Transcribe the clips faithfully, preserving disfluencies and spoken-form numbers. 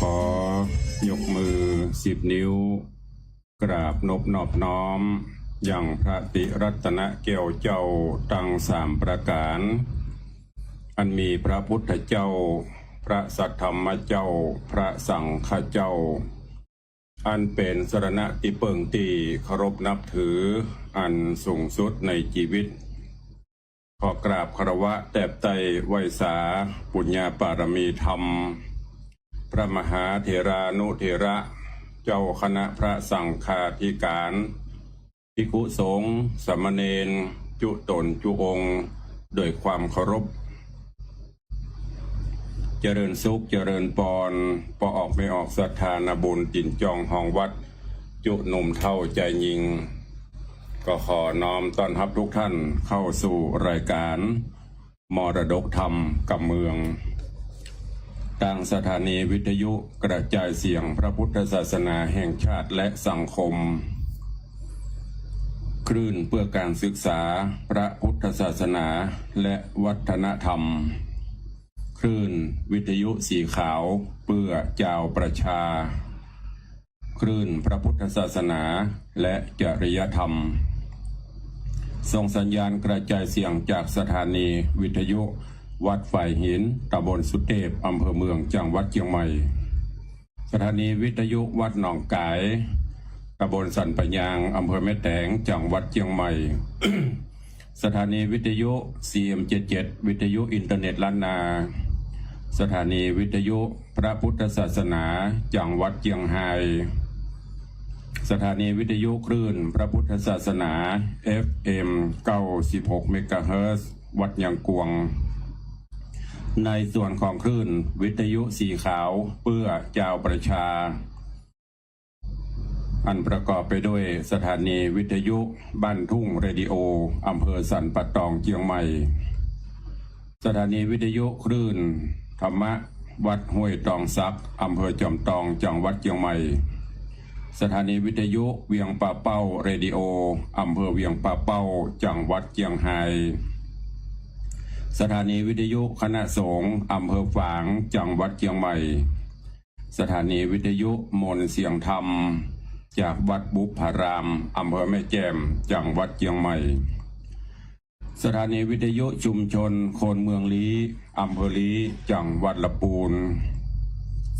ขอยกมือสิบนิ้ว กราบนบนอบน้อม ยังพระติรัตนแก้วเจ้าตังสามประก๋าน อันมีพระพุทธเจ้า พระสัทธรรมเจ้า พระสังฆเจ้า อันเป๋นสรณะตี้เปิ้งตี้เคารพนับถืออันสูงสุดในจีวิต ขอกราบคารวะแตบไต้ไหว้สาปุญญาปารมีธรรม พระมหาเถรานุเถระ เจ้าคณะพระสังฆาธิการ ภิกขุสงฆ์ สามเณร จุ๊ต๋นจุ๊องค์ ด้วยความเคารพ เจริญสุข เจริญปอน ป้อออกแม่ออกศรัทธานาบุญตี๋นจองฮองวัด จุ๊หนุ่มเฒ่าจายญิง ก็ขอน้อมต้อนฮับทุกท่านเข้าสู่รายการ มรดกธรรมกำเมือง ตางสถานีวิทยุกระจายเสียงพระพุทธศาสนาแห่งชาติและสังคม คลื่นเพื่อการศึกษาพระพุทธศาสนาและวัฒนธรรม คลื่นวิทยุสีขาวเพื่อจาวประชา คลื่นพระพุทธศาสนาและจริยธรรม ส่งสัญญาณกระจายเสียงจากสถานีวิทยุวัดฝายหิน ตำบลสุเทพ อำเภอเมือง จังหวัดเจียงใหม่ สถานีวิทยุวัดหนองก๋าย ตำบลสันป่ายาง อำเภอแม่แตง จังหวัดเจียงใหม่ สถานีวิทยุ ซีเอ็มเจ็ดเจ็ด วิทยุอินเทอร์เน็ตล้านนา สถานีวิทยุพระพุทธศาสนา จังหวัดเจียงฮาย สถานีวิทยุคลื่นพระพุทธศาสนา เอฟเอ็ม เก้าสิบหก เมกะเฮิรตซ์ วัดยางกวง ในส่วนของคลื่นวิทยุสีขาวเพื่อจาวประชา อันประกอบไปด้วยสถานีวิทยุบ้านทุ่งเรดิโอ อำเภอสันป่าตอง เจียงใหม่ สถานีวิทยุคลื่นธรรมะวัดห้วยตองสัก อำเภอจอมตอง จังหวัดเจียงใหม่ สถานีวิทยุเวียงป่าเป้าเรดิโอ อำเภอเวียงป่าเป้า จังหวัดเจียงฮาย สถานีวิทยุคณะสงฆ์ อำเภอฝาง จังหวัดเจียงใหม่ สถานีวิทยุมนต์เสียงธรรม จากวัดบุพพาราม อำเภอแม่แจ่ม จังหวัดเจียงใหม่ สถานีวิทยุชุมชนคนเมืองลี้ อำเภอลี้ จังหวัดละปูน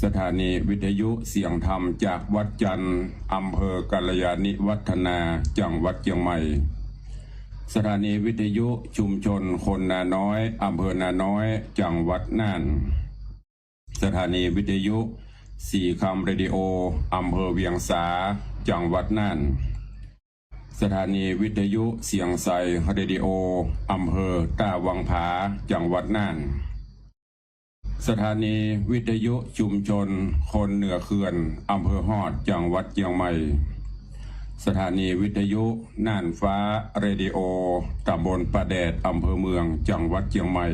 สถานีวิทยุเสียงธรรมจากวัดจันทร์ อำเภอกัลยาณิวัฒนา จังหวัดเจียงใหม่ สถานีวิทยุชุมชนคนนาน้อย อำเภอนาน้อย จังหวัดน่าน สถานีวิทยุสีคำเรดิโอ อำเภอเวียงสา จังหวัดน่าน สถานีวิทยุเสียงใสเรดิโอ อำเภอต้าวังผา จังหวัดน่าน สถานีวิทยุชุมชนคนเหนือเขื่อน อำเภอฮอด จังหวัดเจียงใหม่ สถานีวิทยุน่านฟ้าเรดิโอ ตำบลป่าแดด อำเภอเมือง จังหวัดเจียงใหม่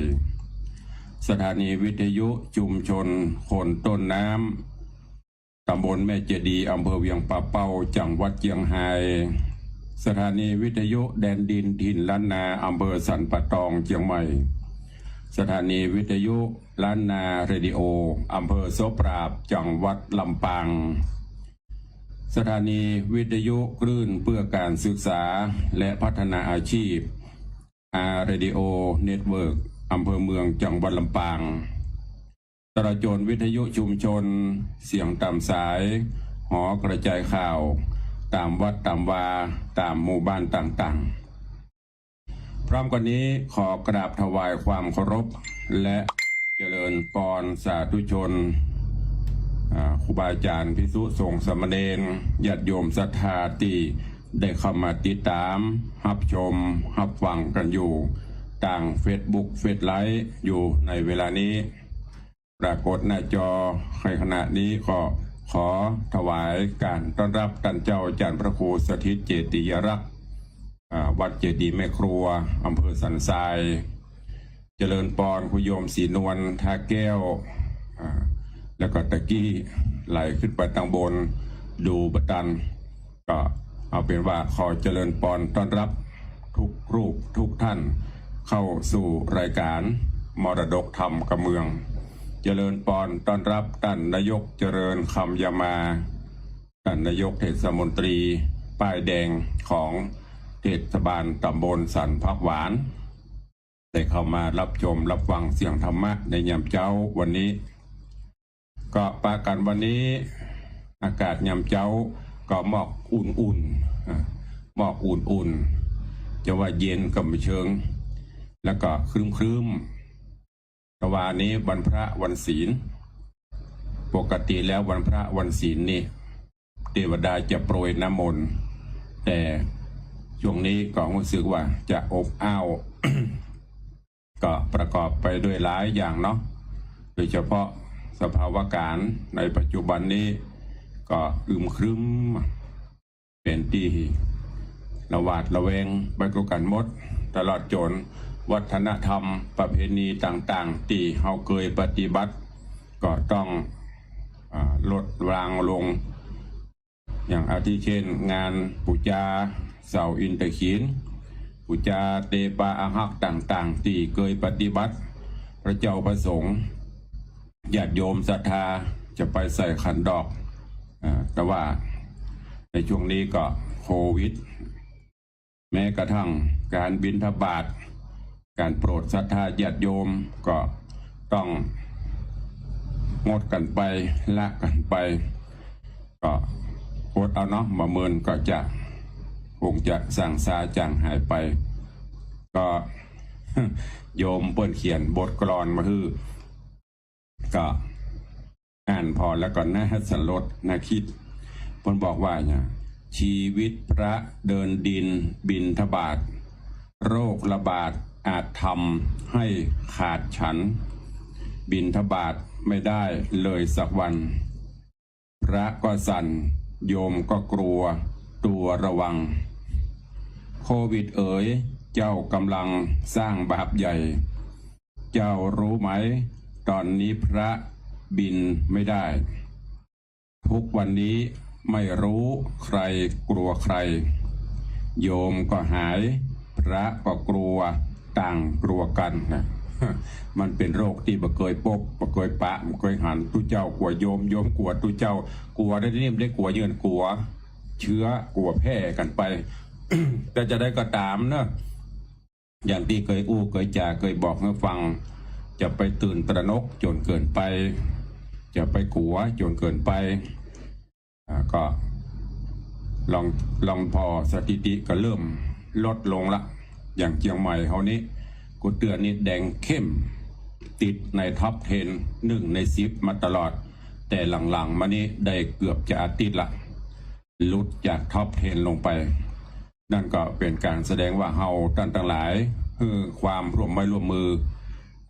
สถานีวิทยุชุมชนคนต้นน้ำ ตำบลแม่เจดีย์ อำเภอเวียงป่าเป้า จังหวัดเจียงฮาย สถานีวิทยุแดนดินถิ่นล้านนา อำเภอสันป่าตอง เจียงใหม่ สถานีวิทยุล้านนาเรดิโอ อำเภอโสปราบ จังหวัดลำปาง สถานีวิทยุคลื่นเพื่อการศึกษาและพัฒนาอาชีพ อาร์ เรดิโอ เน็ตเวิร์ก อำเภอเมือง จังหวัดลำปาง ตลอดจ๋นวิทยุชุมชน เสียงต๋ามสาย หอกระจายข่าว ต๋ามวัดต๋ามวา ต๋ามหมู่บ้านต่างๆ พร้อมกั๋นนี้ขอกราบถวายความเคารพ และเจริญปอนสาธุชน อ่า ครูบาอาจ๋ารย์ ภิกษุสงฆ์ สามเณร ญาติโยมศรัทธาตี้ได้เข้ามาติดต๋าม ฮับชม ฮับฟังกั๋นอยู่ ตางเฟซบุ๊ก เฟซไลฟ์ อยู่ในเวลานี้ ปรากฏหน้าจอในขณะนี้ก็ขอถวายการต้อนรับต้านเจ้าอาจ๋ารย์พระครูสถิตเจติยรักษ์ อ่า วัดเจดีย์แม่ครัว อำเภอสันทราย เจริญปอนครูโยมศรีนวล ท่าแก้ว อ่า แล้วก็ตะกี้ไหลขึ้นไปตางบน ดูบ่ตัน ก็เอาเป๋นว่าขอเจริญปอนต้อนรับทุกรูปทุกท่านเข้าสู่รายการมรดกธรรมกำเมือง เจริญปอน ต้อนฮับต้านนายกเจริญ คำยามา ต้านนายกเทศมนตรีป้ายแดงของเทศบาลต๋ำบลสันผักหวาน ได้เข้ามาฮับชมฮับฟังเสียงธรรมะในยามเจ๊าวันนี้ ก็ปากั๋นวันนี้ อากาศยามเจ๊าก็หมอกอุ่นๆ อ่า หมอกอุ่นๆ จะว่าเย็นก็บ่เชิง แล้วก็ครึ้มๆ ตะวานี้วันพระวันศีล ปกติแล้ววันพระวันศีลนี่ เตวดาจะโปรยน้ำมนต์ แต่ช่วงนี้ก็ฮู้สึกว่าจะอบอ้าว ก็ประกอบไปด้วยหลายอย่างเนาะ โดยเฉพาะสภาวะก๋ารณ์ในปัจจุบันนี้ก็อึมครึ้ม เป๋นตี้หวาดระแวงไปกู้กั๋นหมด ตลอดจ๋นวัฒนธรรมประเพณีต่างๆ ตี้เฮาเกยปฏิบัติ ก็ต้อง อ่า ลดวางลง อย่างอาทิเช่นงานปู๋จาเสาอินทขีฬ ปู๋จาเตปาอาฮักต่างๆ ตี้เกยปฏิบัติ พระเจ้าพระสงฆ์ ญาติโยมศรัทธาจะไปใส่ขันดอก อ่า แต่ว่าในช่วงนี้ก็โควิด แม้กระทั่งก๋านบิณฑบาต ก๋านโปรดศรัทธาญาติโยมก็ต้องงดกั๋นไป ละกั๋นไป ก็อดเอาเนาะ บ่าเมินก็จะ คงจะส่างซาจ๋างหายไป ก็ โยมเปิ้นเขียนบทกลอนมาหื้อ ก็อ่านผ่อแล้วก็น่าสลดน่าคิด เปิ้นบอกว่าเนี่ย ชีวิตพระเดินดินบิณฑบาต โรคระบาดอาจทำให้ขาดฉัน บิณฑบาตไม่ได้เลยสักวัน พระก็สั่น โยมก็กลัว ตัวระวัง โควิดเอ๋ย เจ้ากำลังสร้างบาปใหญ่ เจ้ารู้ไหม ตอนนี้พระบินไม่ได้ ทุกวันนี้ไม่รู้ใครกลัวใคร โยมก็หาย พระก็กลัว ต่างกลัวกั๋นนะ มันเป๋นโรคตี้บ่เกยปบ บ่เกยปะ บ่เกยหัน ตุ๊เจ้ากลัวโยม โยมกลัวตุ๊เจ้า กลัวได้นี่บ่ได้กลัวเยิน กลัวเจื้อ กลัวแพร่กั๋นไป แต่จะใดก็ต๋ามเนาะ อย่างตี้เกยอู้เกยจ๋าเกยบอกหื้อฟัง จะไปตื่นตระหนกจ๋นเกินไป จะไปกลัวจ๋นเกินไป อ่า ก็ลอง ลองผ่อสถิติก็เริ่มลดลงละ อย่างเจียงใหม่เฮานี้ กูเตือนนี่แดงเข้ม ติดใน top ten หนึ่งในสิบมาตลอด แต่หลังๆ มานี้ได้เกือบจะอาทิตย์ละ หลุดจาก top ten ลงไป นั่นก็เป๋นก๋านแสดงว่าเฮาต้านตังหลาย หื้อความร่วมไม้ร่วมมือ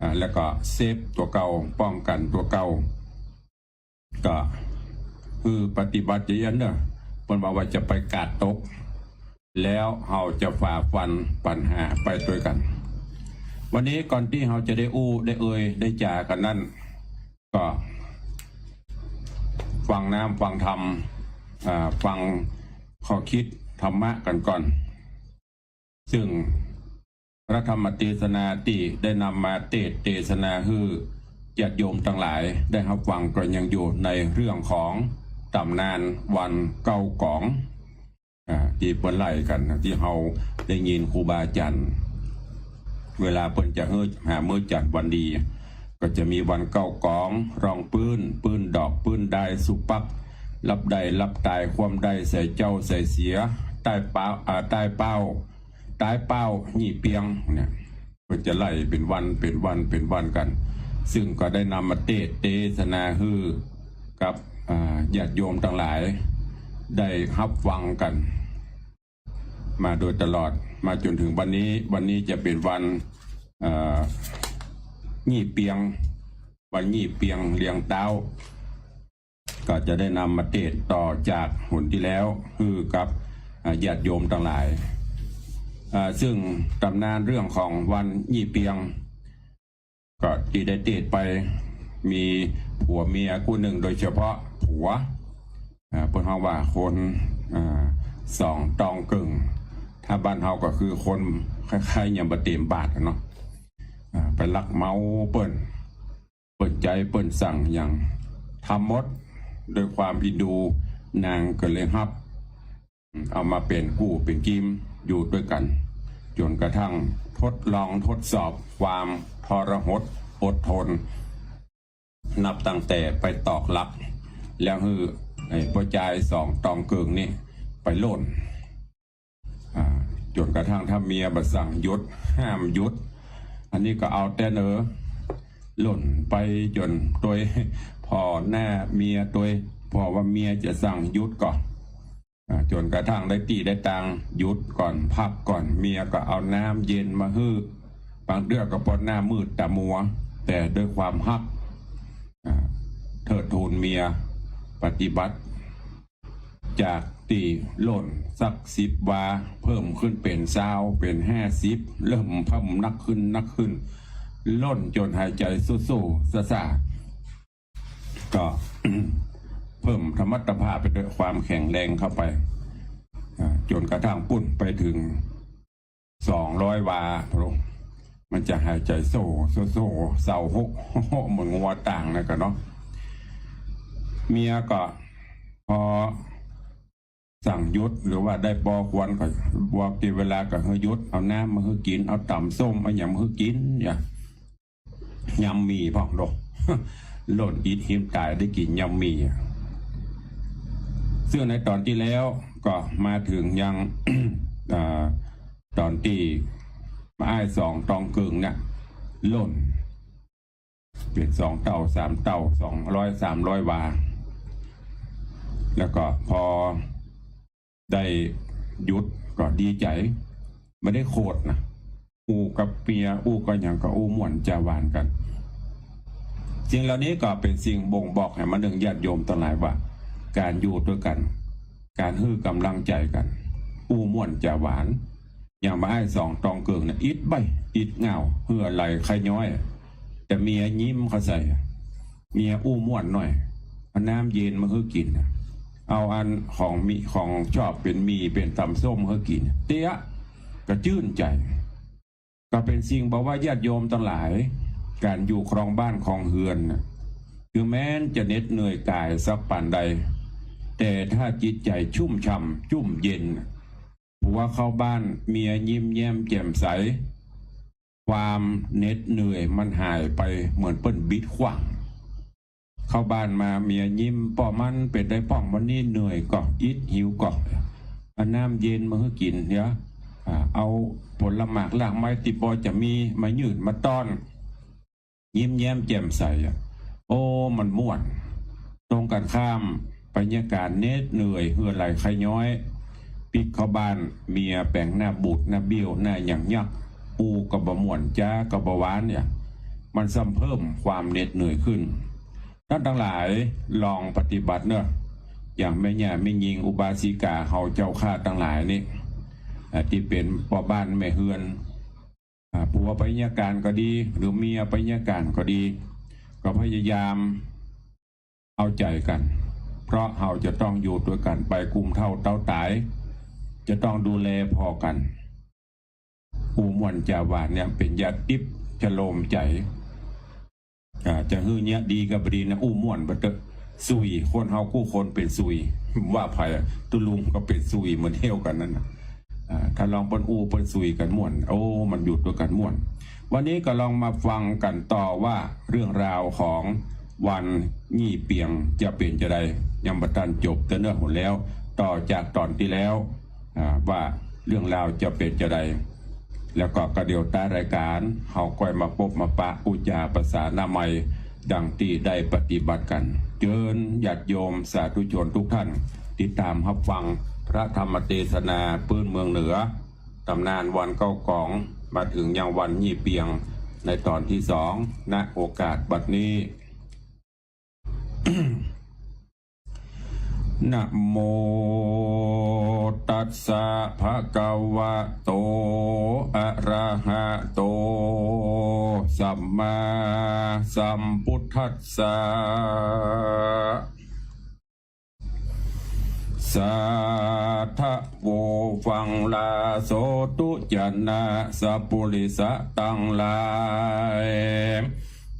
อ่า แล้วก็เซฟตั๋วเก่า ป้องกั๋นตั๋วเก่า ก็หื้อปฏิบัติอย่างอี้เนาะ เปิ้นว่า ว่าจะไปก๋าดตก แล้วเฮาจะฝ่าฟันปัญหาไปตวยกั๋น วันนี้ก่อนตี้เฮาจะได้อู้ ได้เอ่ย ได้จ๋ากั๋นนั้น ก็ฟังน้ำฟังธรรม อ่า ฟังข้อคิดธรรมะกั๋นก่อน ซึ่งพระธรรมเตสนาตี้ได้นำมาเตสน์เตสนาหื้อญาติโยมตังหลายได้ฮับฟังก็ยังอยู่ในเรื่องของต๋ำนานวันเก๊ากอง อ่า ตี้เปิ้นไล่กั๋นนะ ตี้เฮาได้ยินครูบาอาจ๋ารย์ เวลาเปิ้นจะหื้อ หามื้อจันทร์วันดี ก็จะมีวันเก๊ากอง รองปื๊น ปื๊นดอก ปื๊นดาย สุปัก ลับได้ ลับต๋าย ความได้ ใส่เจ้า ใส่เสีย ใต้เป๊า อ่า ใต้เป๊า ใต้เป๊า ยี่เปียง เนี่ย เปิ้นจะไล่เป๋นวัน เป๋นวัน เป๋นวันกั๋น ซึ่งก็ได้นำมาเตสน์เตสนาหื้อกับ อ่า ญาติโยมตังหลาย ได้ฮับฟังกั๋นมาโดยตลอด มาจ๋นเถิงวันนี้ วันนี้จะเป๋นวัน เอ่อ ยี่เปียง วันยี่เปียงเลียงเต๊า ก็จะได้นำมาเตสน์ต่อจากหนตี้แล้ว หื้อกับ อ่า ญาติโยมตังหลาย อ่า ซึ่งต๋ำนานเรื่องของวันยี่เปียง ก็ตี้ได้เตสน์ไป มีผัวเมียกู้นึ่ง โดยเฉพาะผัว อ่า เปิ้นฮ้องว่าคน อ่า สองตองเกิ่ง ถ้าบ้านเฮาก็คือคนคล้ายๆ ยังบ่เต๋มบาทอะเนาะ อ่า ไปลักเมาเปิ้น เปิ้นใจ๊เปิ้นสั่งหยัง ทำหมด ด้วยความเอ็นดู นางก็เลยฮับ เอามาเป๋นกู้เป๋นกิมอยู่ตวยกั๋น จ๋นกระทั่งทดลองทดสอบความทรหดอดทน นับตั้งแต่ไปตอกหลัก แล้วหื้อไอ้ป้อจายสองตองเกิ่งนี่ไปล่น อ่า จ๋นกระทั่งถ้าเมียบ่สั่งหยุด ห้ามหยุด อันนี้ก็เอาแต่เนอ ล่นไปจ๋นตวยผ่อหน้าเมียตวย ผ่อว่าเมียจะสั่งหยุดก่อ อ่า จ๋นกระทั่งได้ตี้ได้ตาง หยุดก่อน พักก่อน เมียก็เอาน้ำเย็นมาหื้อ บางเตื้อก็ป้อหน้ามืดต๋ามัว แต่ด้วยความฮัก อ่า เทิดทูนเมีย ปฏิบัติ จากตี้ล่นสักสิบวา เพิ่มขึ้นเป๋นซาว เป๋นห้าสิบ เริ่มเพิ่มนักขึ้น นักขึ้น ล่นจ๋นหายใจ๋โซ่ๆ ซ่าๆ ก็ เพิ่มสมรรถภาพไปด้วยความแข็งแรงเข้าไป อ่า จ๋นกระทั่งปู้นไปเถิงสองร้อยวา พระองค์ มันจะหายใจ๋โซ่ โซ่ โซ่ เซา โฮะ โฮะ เหมือนงัวต่างนะกะเนาะ เมียก็ พอสั่งหยุด หรือว่าได้ปอควรก็ บอกตี้เวลาก็หื้อหยุด เอาน้ำมาหื้อกิ๋น เอาต๋ำส้ม เอาหยังมาหื้อกิ๋น เนี่ย ยำหมี่พ่องโด ล่นอิดหิมต๋ายได้กิ๋นยำหมี่อะ ซึ่งในต๋อนตี้แล้วก็มาเถิงยัง อ่า ต๋อนตี้ป้ออ้ายสองตองเกิ่งเนี่ย ล่น เป๋นสองเต้า สามเต้า สองร้อย สามร้อยวา แล้วก็พอ ได้หยุดก็ดีใจ๋ บ่ได้โขดนะ อู้กับเมีย อู้กับหยังก็อู้ม่วนจาหวานกั๋น สิ่งเหล่านี้ก็เป๋นสิ่งบ่งบอกหื้อมาเถิงญาติโยมตังหลายว่า ก๋านอยู่ตวยกั๋น ก๋านหื้อก๋ำลังใจ๋กั๋น อู้ม่วนจาหวาน อย่างป้ออ้ายสองตองเกิ่งเนี่ย อิดใบ้ อิดเหง้า เหื่อไหลใค่ย้อย แต่เมียยิ้มเข้าใส่ เมียอู้ม่วนหน่อย เอาน้ำเย็นมาหื้อกิ๋น เอาอันของมี ของชอบเป๋นหมี่เป๋นต๋ำส้มหื้อกิ๋น เตี้ยะ ก็จื้นใจ๋ ก็เป๋นสิ่งบอกว่าญาติโยมตังหลาย ก๋านอยู่ครองบ้านครองเฮือนน่ะ คือแม้นจะเหน็ดเหนื่อยก๋ายสักปานใด แต่ถ้าจิตใจ๋ชุ่มฉ่ำจุ่มเย็นน่ะ ผัวเข้าบ้านเมียยิ้มแย้มแจ่มใส ความเหน็ดเหนื่อยมันหายไปเหมือนเปิ้นบิดขว้าง เข้าบ้านมาเมียยิ้ม ป้อมันเป๋นใดพ่อง วันนี้เหนื่อยก่อ อิดหิวก่อ เอาน้ำเย็นมาหื้อกิ๋นเดี๋ยว อ่า เอาผลหมากรากไม้ตี้ปอจะมีมายื่นมาต้อน ยิ้มแย้มแจ่มใสอะ โอ้ มันม่วน ตรงกั๋นข้าม บรรยากาศเหน็ดเหนื่อย เหื่อไหลใค่ย้อย ปิ๊กเข้าบ้าน เมียแป๋งหน้าบูดหน้าเบี้ยว หน้าหยั่งยัก อู้ก็บ่ม่วน จ๋าก็บ่หวานเนี่ย มันซ้ำเพิ่มความเหน็ดเหนื่อยขึ้น ต้านตังหลายลองปฏิบัติเน่อ อย่างแม่ย่าแม่ญิงอุบาสิกาเฮาเจ้าข้าตังหลายนี่ อ่า ตี้เป๋นป้อบ้านแม่เฮือน อ่า ผัวไปเยียะก๋านก็ดี หรือเมียไปเยียะก๋านก็ดี ก็พยายามเอาใจ๋กั๋น เพราะเฮาจะต้องอยู่ตวยกั๋นไปกุมเฒ่าเต๊าต๋าย จะต้องดูแลผ่อกั๋น อู้ม่วนจาหวานเนี่ยเป๋นยาติ๊บชะโลมใจ๋ อ่า จะหื้อเยียะดีกับบ่ดีนะ อู้ม่วนไปเต๊อะ สุย คนเฮากู้คนเป๋นสุย ว่าใผอะ ตุ๊ลุงก็เป๋นสุยเหมือนเดียวกั๋นนั่นน่ะ อ่า ถ้าลองเปิ้นอู้เปิ้นสุยกั๋นม่วน โอ้ มันอยู่ตวยกั๋นม่วน วันนี้ก็ลองมาฟังกั๋นต่อว่าเรื่องราวของวันยี่เปียงจะเป๋นจาใด ยังบ่ตันจบ แต่เนื้อหนแล้ว ต่อจากต๋อนตี้แล้ว อ่า ว่าเรื่องราวจะเป๋นจาใด แล้วก็กระเดี่ยวต๊ายรายก๋าน เฮาก้อยมาปบมาปะ อู้จ๋าประสานามัย ดังตี้ได้ปฏิบัติกั๋น เจิญญาติโยมสาธุชนทุกท่าน ติดต๋ามฮับฟังพระธรรมเตสนาปื๊นเมืองเหนือ ต๋ำนานวันเก๊ากอง มาเถิงยังวันยี่เปียง ในต๋อนตี้สอง ณ โอกาสบัดนี้ นะโมตัสสะ ภะคะวะโต อะระหะโต สัมมาสัมพุทธัสสะ สาธะโว ฟังลาโสตุ จะนะสัปปุริสะตังหลาย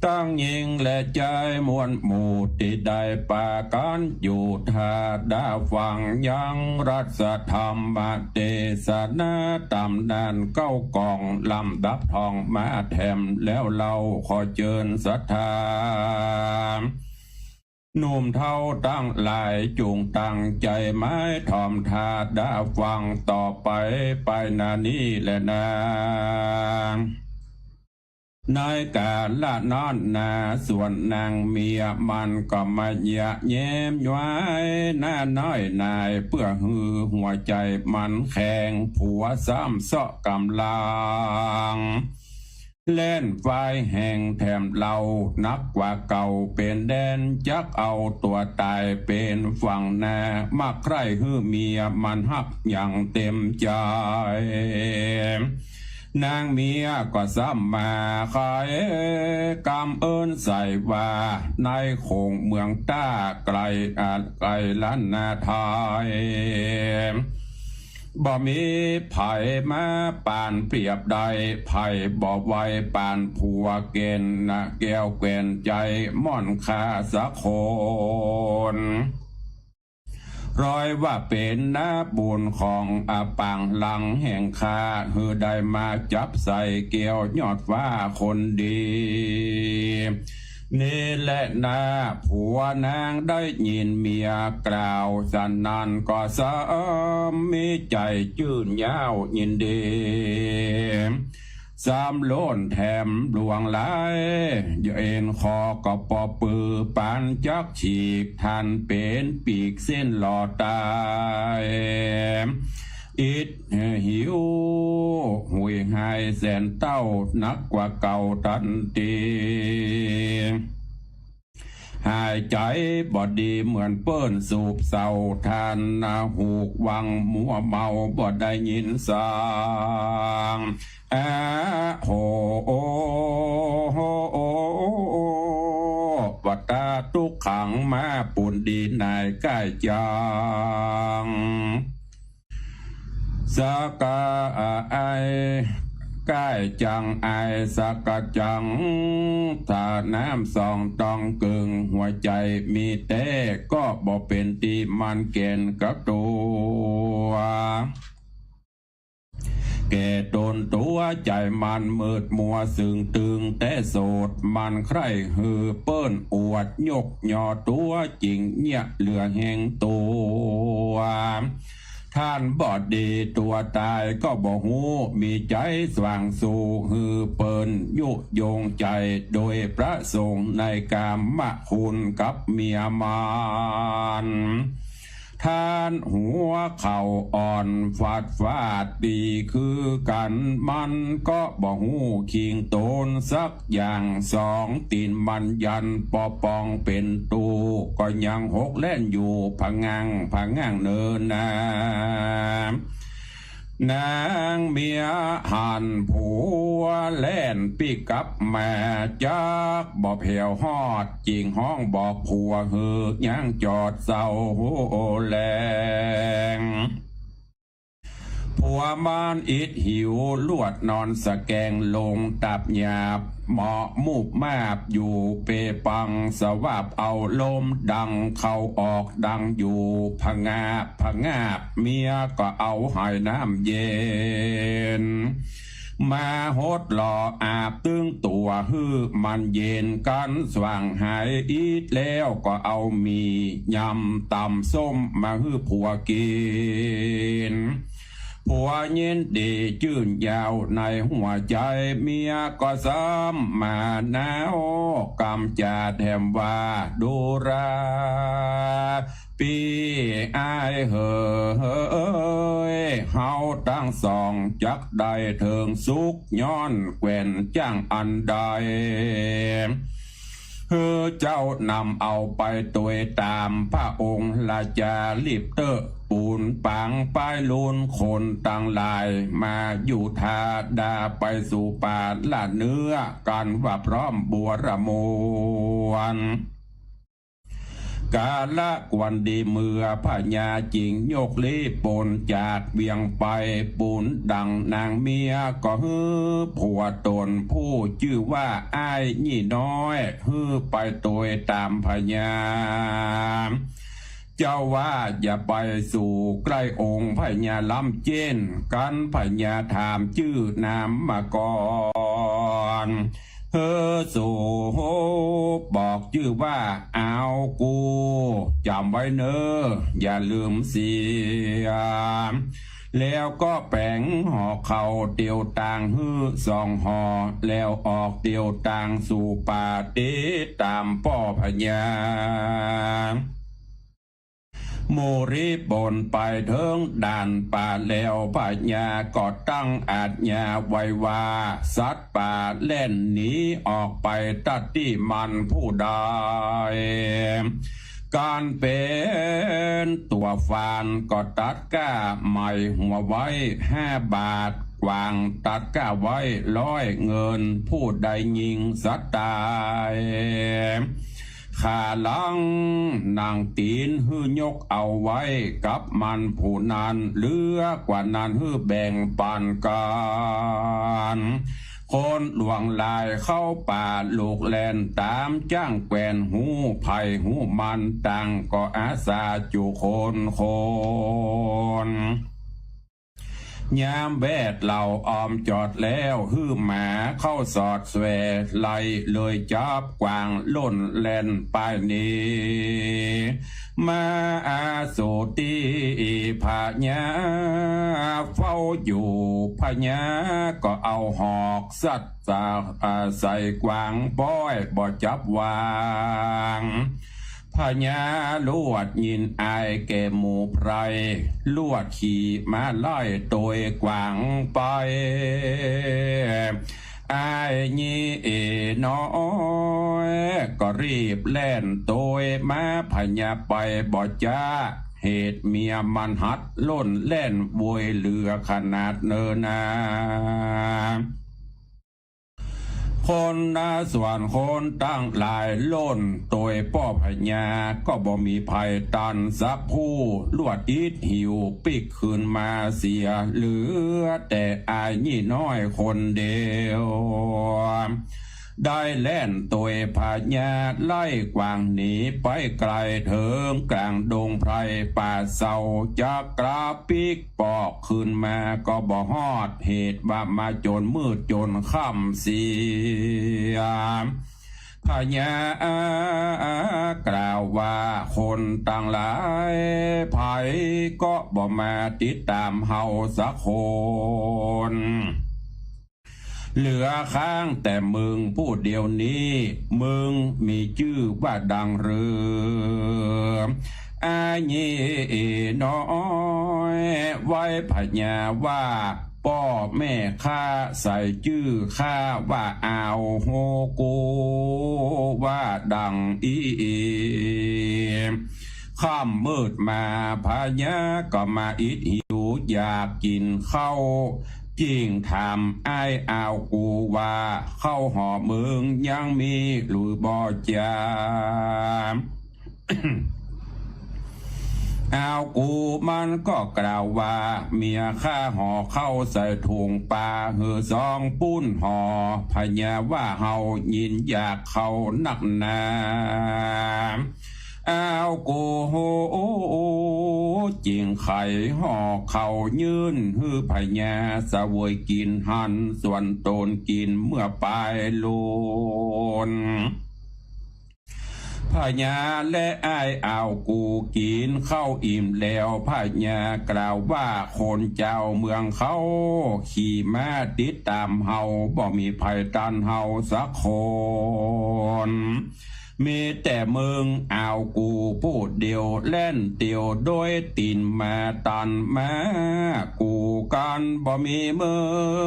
ต ตังญิงและจายมวลหมู่ตี้ได้ปากั๋นอยู่ถ้าดาฟังยังรัตธรรมเตสนาต๋ำนานเก๊าก่องลำดับท่องมาแถมแล้วเล่า ขอเจิญศรัทธา หนุ่มเฒ่าตังหลายจุ่งตั้งใจ๋หมายถ่อมถ้าดาฟังต่อไป ไปหน้านี้แลนา ในก๋าละนั้นนา ส่วนนางเมียมันก็มาเยียะแย้มย้ายหน้าน้อยนาย เปื้อหื้อหัวใจ๋มันแข็ง ผัวซ้ำเซาะก๋ำลัง แล่นฝ่ายแห่งแถมเล่า หนักกว่าเก่าเป๋นแดน จักเอาตั๋วต๋ายเป๋นฝั่งนา มักใคร่หื้อเมียมันฮักอย่างเต๋มใจ๋ นางเมียก็ซ้ำมาขายกำเอิ้นใส่ว่า ในโขงเมืองต้าไก๋ อ่า ไก๋ล้านนาไทย บ่มีใผมาปานเปรียบได้ ใผบ่ไหวปานผัวเก๋นนะ แก้วแควนใจ๋ม่อนข้าสักคน ร้อยว่าเป๋นนาบุญของอาปางหลังแห่งข้า หื้อได้มาจับใส่แก้วยอดฟ้าคนดี นี่แลนา ผัวนางได้ยินเมียกล่าว สันนั้นก็ซ้ำมีใจ๋จื้นย้าวยินดี ซ้ำโล่นแถมหลวงหลาย เอ็นคอก็ปอปือปานจักฉีก ทันเป๋นปีกสิ้นหล่อต๋าย อิดหิว หุยหายแสนเต้า หนักกว่าเก่าตันที หายใจ๋บ่ดีเหมือนเปิ้นสูบเศร้า ทันนะ หูกวังมัวเมา บ่ได้ยินสัง อะโห โอโห โอโห ว่าต๋าตุ๊กขังมาปูนดีนายใก้จัง สะกะไอ ใก้จังไอ สะกะจัง ถ้าน้ำสองต้องกึ่ง หัวใจ๋มีแต๊ก็บ่เป๋นตี้มันแก่นกับตั๋ว แก่ต๋นตั๋วใจ๋มันมืดมัวซึ่งตึงแต๊โสด มันใคร่หื้อเปิ้นอวดยกยอตั๋ว จิ่งเยียะเหลือแฮงตั๋ว ท่านบ่ดีตั๋วต๋ายก็บ่ฮู้ มีใจ๋สว่างสู่ หื้อเปิ้นยุยงใจ๋โดยประสงค์ในกามคุณกับเมียมัน ท่านหัวเข่าอ่อนฟาดฟาดตี้คือกั๋น มันก็บ่ฮู้คิงต๋นสักอย่าง สองตี๋นมันยันปอปองเป๋นตู้ ก็ยังหกแล่นอยู่ผะงั่งผะงั่งเนินนา นางเมียหันผัวแล่นปิ๊กกลับมา จักบ่แผวฮอด จิ่งฮ้องบอกผัวหื้อยังจอดเศร้าแล ผัวมันอิดหิวลวดนอนสะแกงลงตับหยาบ เหมาะมูบมาบอยู่เปปัง สวาบเอาลมดังเข้าออกดังอยู่ผะงาบผะงาบ เมียก็เอาหายน้ำเย็น มาหดหล่ออาบตึงตั๋วหื้อมันเย็นกั๋นสว่างหาย อิดแล้วก็เอาหมี่ยำต๋ำส้มมาหื้อผัวกิ๋น ผัวยินดีจื้นย้าวในหัวใจ๋ เมียก็ซ้ำมาหนาวกำจ๋าแถมว่า ดูรา ปี้อ้ายเหย เฮาตังสองจักได้เถิงสุข ย้อนแควนจ้างอันใด หื้อเจ้านำเอาไปตวยต๋ามพระองค์ราจารีบเต๊อะ ปูนปางป้ายลูนคนตังหลาย มาอยู่ทาดาไปสู่ป่าละเนื้อกั๋นว่าพร้อมบัวระมวล กาละควันดีเมื่อพญาจึงยกลี้ปนจากเวียงไป ปูนดังนางเมียก็หื้อผัวต๋นผู้จื้อว่าอ้ายยี่น้อย หื้อไปตวยต๋ามพญา เจ้าว่าอย่าไปสู่ใก้องค์พญาล้ำเจ๊น กันพญาถามจื้อนามมาก่อน หื้อสูบอกจื้อว่า อาวกู๋ จ๋ำไว้เน่อ อย่าลืมเสีย แล้วก็แป๋งห่อข้าวเตียวตางหื้อสองห่อ แล้วออกเตียวตางสู่ป่า ติดต๋ามป้อพญา หมู่รีบปนไปเถิงด่านป่าแล้ว พญาก็ตั้งอาจญาไว้ว่า สัตว์ป่าแล่นหนีออกไปตัดตี้มันผู้ใด กันเป๋นตั๋วฟานก็ตัดก้าใหม่หัวไว้ห้าบาท กวางตัดก้าไว้ร้อยเงิน ผู้ใดยิงสัตว์ต๋าย ขาหลังหนังตี๋นหื้อยกเอาไว้กับมันผู้นั้น เหลือกว่านั้นหื้อแบ่งปันกั๋น คนหลวงหลายเข้าป่าลูกแล่นต๋าม จ้างแกว่นฮู้ไผฮู้มัน ต่างก็อาสาจุคนคน ยามแวดเหล่าออมจอดแล้ว หื้อหมาเข้าสอดแสว ไล่เลยจับกวางล่นแล่นไปหนี มาอาสูตี้พญาเฝ้าอยู่ พญาก็เอาหอกสัตว์ สา อ่า ใส่กวางป้อยบ่จับวาง พญาลวดยินอายแก่หมู่ไพร่ ลวดขี่ม้าไล่ตวยกวางไป อ้ายยี่น้อยก็รีบแล่นตวยมา พญาไปบ่จ๊า เหตุเมียมันหัดล่นแล่นโวยเหลือขนาดเน่อนา คนนาส่วนคนตังหลายล่นตวยป้อพญาก็บ่มีใผตันสักผู้ ลวดอิดหิวปิ๊กคืนมาเสีย เหลือแต่อ้ายยี่น้อยคนเดียว ได้แล่นตวยพญาไล่กวางหนีไปไกลเถิงก๋างดงไพรป่าเซา จักกราปิ๊ก ปอกคืนมาก็บ่ฮอด เหตุว่ามาจ๋นมืดจ๋นค่ำเสีย พญากล่าวว่า คนตังหลาย ใผก็บ่มาติดต๋ามเฮาสักคน เหลือข้างแต่มึงผู้เดียวนี้ มึงมีจื้อว่าดังหรือ อ้ายยี่น้อย ไหว้พญาว่า ป้อแม่ข้าใส่จื้อข้าว่าอาว ฮู้กูว่าดังอี้ ค่ำมืดมาพญาก็มาอิดหิวอยากกิ๋นข้าว จึงถามอ้ายอาวกูว่า ข้าวห่อมึงยังมีหรือบ่จ๊า อาวกูมันก็กล่าวว่า เมียข้าห่อข้าวใส่ถุงปาหื้อสองปุ้นห่อ พญาว่าเฮายินอยากข้าวนักหนา อาวกู๋จึงไขห่อข้าวยื่นหื้อพญาเสวยกิ๋นหัน ส่วนตนกิ๋นเมื่อปายลุน พญาและอ้ายอาวกู๋กิ๋นข้าวอิ่มแล้ว พญากล่าวว่า คนจาวเมืองเขาขี่ม้าติดต๋ามเฮา บ่มีใผตันเฮาสักคน มีแต่มึงอาวกู๋ผู้เดียวแล่นเตียวโดยตี๋นมาตันมา กู๋กั๋นบ่มีมึ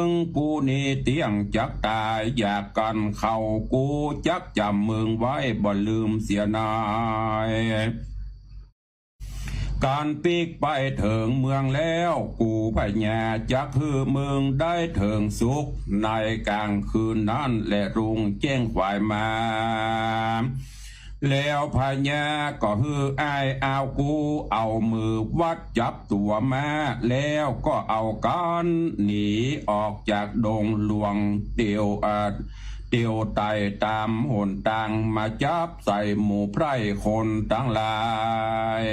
ง กู๋นี้เตี้ยงจักต๋าย อยากกั๋นข้าวกู๋จักจ๋ำมึงไว้บ่ลืมเสียหน้อย กั๋นปิ๊กไปเถิงเมืองแล้ว กู๋พญาจักหื้อมึงได้เถิงสุข ในก๋างคืนนั้นแลรุ่งแจ้งขวายมา แล้วพญาก็หื้ออ้ายอาวกู้ เอามือวัดจับตั๋วมา แล้วก็เอากั๋นหนีออกจากดงหลวง เตียว อ่า เตียวไต่ต๋ามหนตาง มาจับใส่หมู่ไพร่คนตังหลาย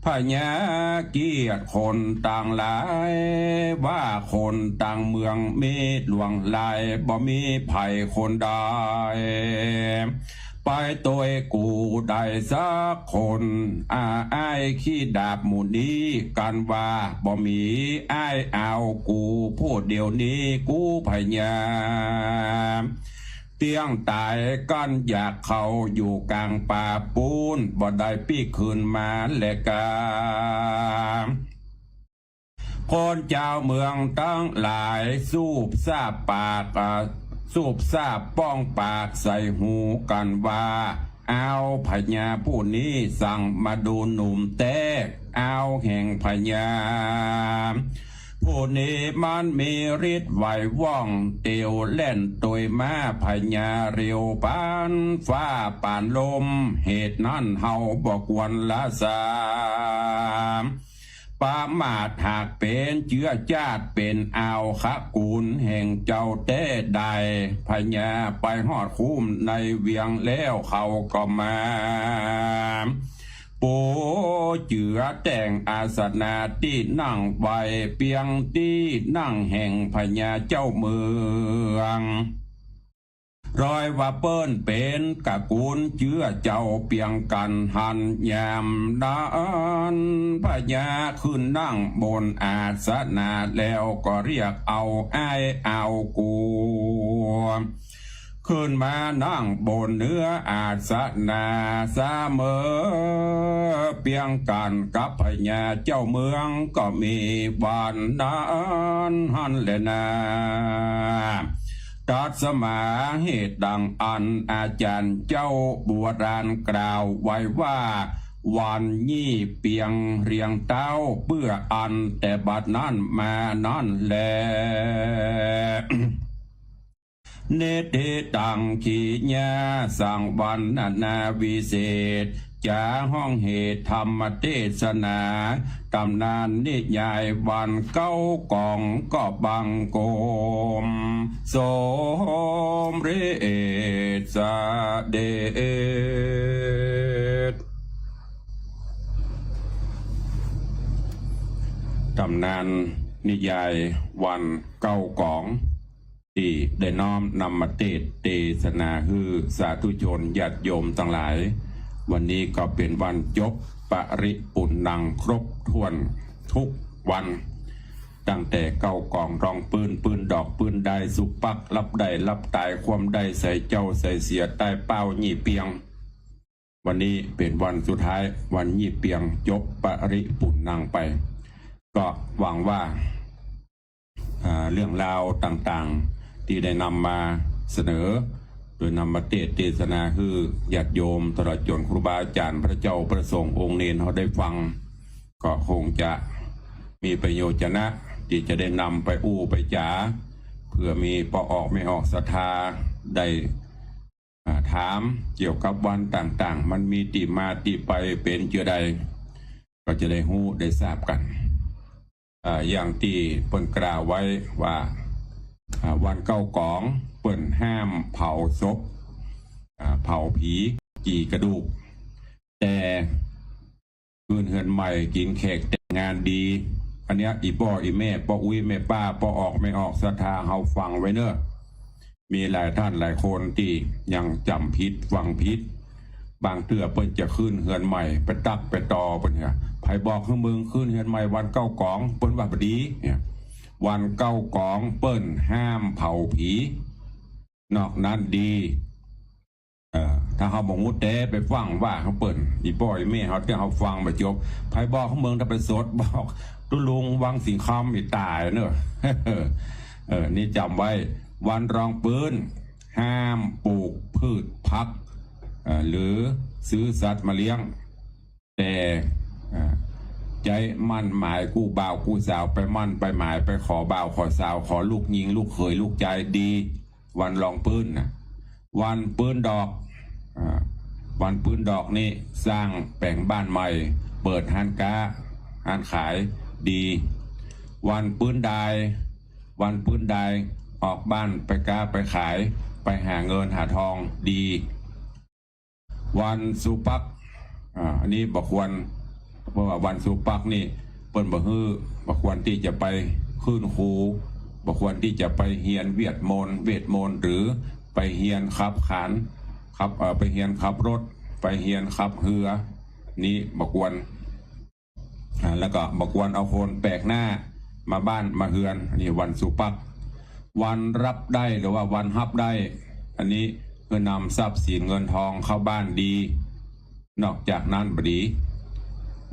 พญาเกียรติคนตังหลาย ว่าคนตังเมืองมีหลวงหลาย บ่มีใผคนใด ไปตวยกูได้สักคน อา อ้ายขี้ดาบหมู่นี้ กั๋นว่าบ่มี อ้ายเอากูผู้เดียวนี้ กู้พญา เตี้ยงต๋ายกั๋นอยากเข้าอยู่ก๋างป่าปู๊น บ่ได้ปิ๊กคืนมาแลกา คนจาวเมืองตังหลาย สูบซาบปาก อ่า สูบซาบป้องปากใส่หูกั๋นว่า อ้าว พญาผู้นี้สั่งมาดูหนุ่มแต๊ อ้าว แห่งพญาผู้นี้มันมีฤทธิ์ไหวว่อง เตียวแล่นตวยม้าพญาเร็วปานฟ้าปานลม เหตุนั้นเฮาบ่ควรละสา ประมาทหากเป๋นเจื้อจาติเป๋นอาวขกูลแห่งเจ้าแต๊ได้ พญาไปฮอดคุ้มในเวียงแล้วเขาก็มา ปูเจือแต่งอาสนะตี้นั่งไว้ เปียงตี้นั่งแห่งพญาเจ้าเมือง รอยว่าเปิ้นเป๋นกะกูลเจื้อเจ้าเปียงกั๋นหั้น ยามนั้นพญาขึ้นนั่งบนอาสนะแล้วก็เรียกเอาอ้ายเอากู ขึ้นมานั่งบนเหนืออาสนะเสมอ เปียงกั๋นกับพญาเจ้าเมืองก็มีวันนั้นหั้นแลนา ตรัสมาเหตุดังอั้น อาจ๋ารย์เจ้าโบราณกล่าวไว้ว่า วันยี่เปียงเรียงเต๊า เปื้ออั้นแต่บัดนั้นมานั้นแล เนติตัง ขีญา สังวรรณนาวิเศษ จ๋าฮ้องเหตุธรรมเตสนา ต๋ำนานนิยายวันเก๊ากอง ก็บังคมสมเร็จเสด็จ ต๋ำนานนิยายวันเก๊ากอง ตี้ได้น้อมนำมาเตสน์เตสนาหื้อสาธุชนญาติโยมตังหลาย วันนี้ก็เป๋นวันจบปริปุณณังครบถ้วนทุกวัน ตั้งแต่เก๊ากองรองปื๊น ปื๊นดอก ปื๊นได้ สุปัก รับได้ รับต๋าย ความได้ ใส่เจ้า ใส่เสีย ใต้เป๊า ยี่เปียง วันนี้เป๋นวันสุดท้าย วันยี่เปียง จบปริปุณณังไป ก็หวังว่า อ่า เรื่องราวต่างๆ ตี้ได้นำมาเสนอ โดยนำมาเตสน์เตสนาหื้อญาติโยม ตลอดจ๋นครูบาอาจ๋ารย์ พระเจ้าพระสงฆ์องค์เณรเฮาได้ฟัง ก็คงจะมีประโยชน์จะนะ ตี้จะได้นำไปอู้ไปจ๋า เผื่อมีป้อออกแม่ออกศรัทธาได้ อ่า ถามเกี่ยวกับวันต่างๆ มันมีตี้มาตี้ไปเป๋นเจื้อใด ก็จะได้ฮู้ได้ทราบกั๋น อ่า อย่างตี้เปิ้นกล่าวไว้ว่า อ่า วันเก๊ากองเปิ้นห้ามเผาศพ อ่า เผาผี จี่กระดูก แต่ คืนเฮือนใหม่ กิ๋นแขกแต่งงานดี อันเนี้ย อี่ป้ออี่แม่ ป้ออุ๊ยแม่ป้า ป้อออกแม่ออกศรัทธาเฮาฟังไว้เน่อ มีหลายต้านหลายคนตี้ยังจ๋ำผิดฟังผิด บางเตื้อเปิ้นจะคืนเฮือนใหม่ ไปตั๊กไปตอเปิ้นเนี่ย ใผบอกหื้อมึงคืนเฮือนใหม่วันเก๊ากอง เปิ้นว่าบ่ดีเนี่ย วันเก๊ากองเปิ้นห้ามเผาผี นอกนั้นดี เออ ถ้าเฮาบ่ฮู้แต๊ไปฟั่งว่าเฮาเปิ้น อี่ป้ออี่แม่เฮาเตื้อเฮาฟังบ่จบ ใผบอกหื้อมึง ถ้าไปสดบอกตุ๊ลุงวังสิงห์คำ อี่ต๋ายเน่อ เออ นี่จ๋ำไว้ วันรองปื๊น ห้ามปลูกพืชผัก เอ่อ หรือซื้อสัตว์มาเลี้ยง แต่ เอ่อ ใจ๊มั่นหมายกู้บ่าวกู้สาว ไปมั่นไปหมาย ไปขอบ่าวขอสาว ขอลูกญิงลูกเขยลูกจายดี วันรองปื๊นน่ะ วันปื๊นดอก อ่า วันปื๊นดอกนี่สร้างแป๋งบ้านใหม่ เปิดฮ้านก๊าฮ้านขายดี วันปื๊นดาย วันปื๊นดายออกบ้านไปก๊าไปขาย ไปหาเงินหาทองดี วันสูปัก อ่า อันนี้บ่ควร เพราะว่าวันสูปักนี่เปิ้นบ่หื้อ บ่ควรตี้จะไปขึ้นครู บ่ควรตี้จะไปเฮียนเวทมนต์ เวทมนต์ หรือไปเฮียนขับขาน ขับ เอ่อ ไปเฮียนขับรถ ไปเฮียนขับเฮือ นี้บ่ควร อ่า แล้วก็บ่ควรเอาคนแปลกหน้ามาบ้านมาเฮือน อันนี้วันสูปัก วันรับได้หรือว่าวันฮับได้ อันนี้คือนำทรัพย์สินเงินทองเข้าบ้านดี นอกจากนั้นบ่ดี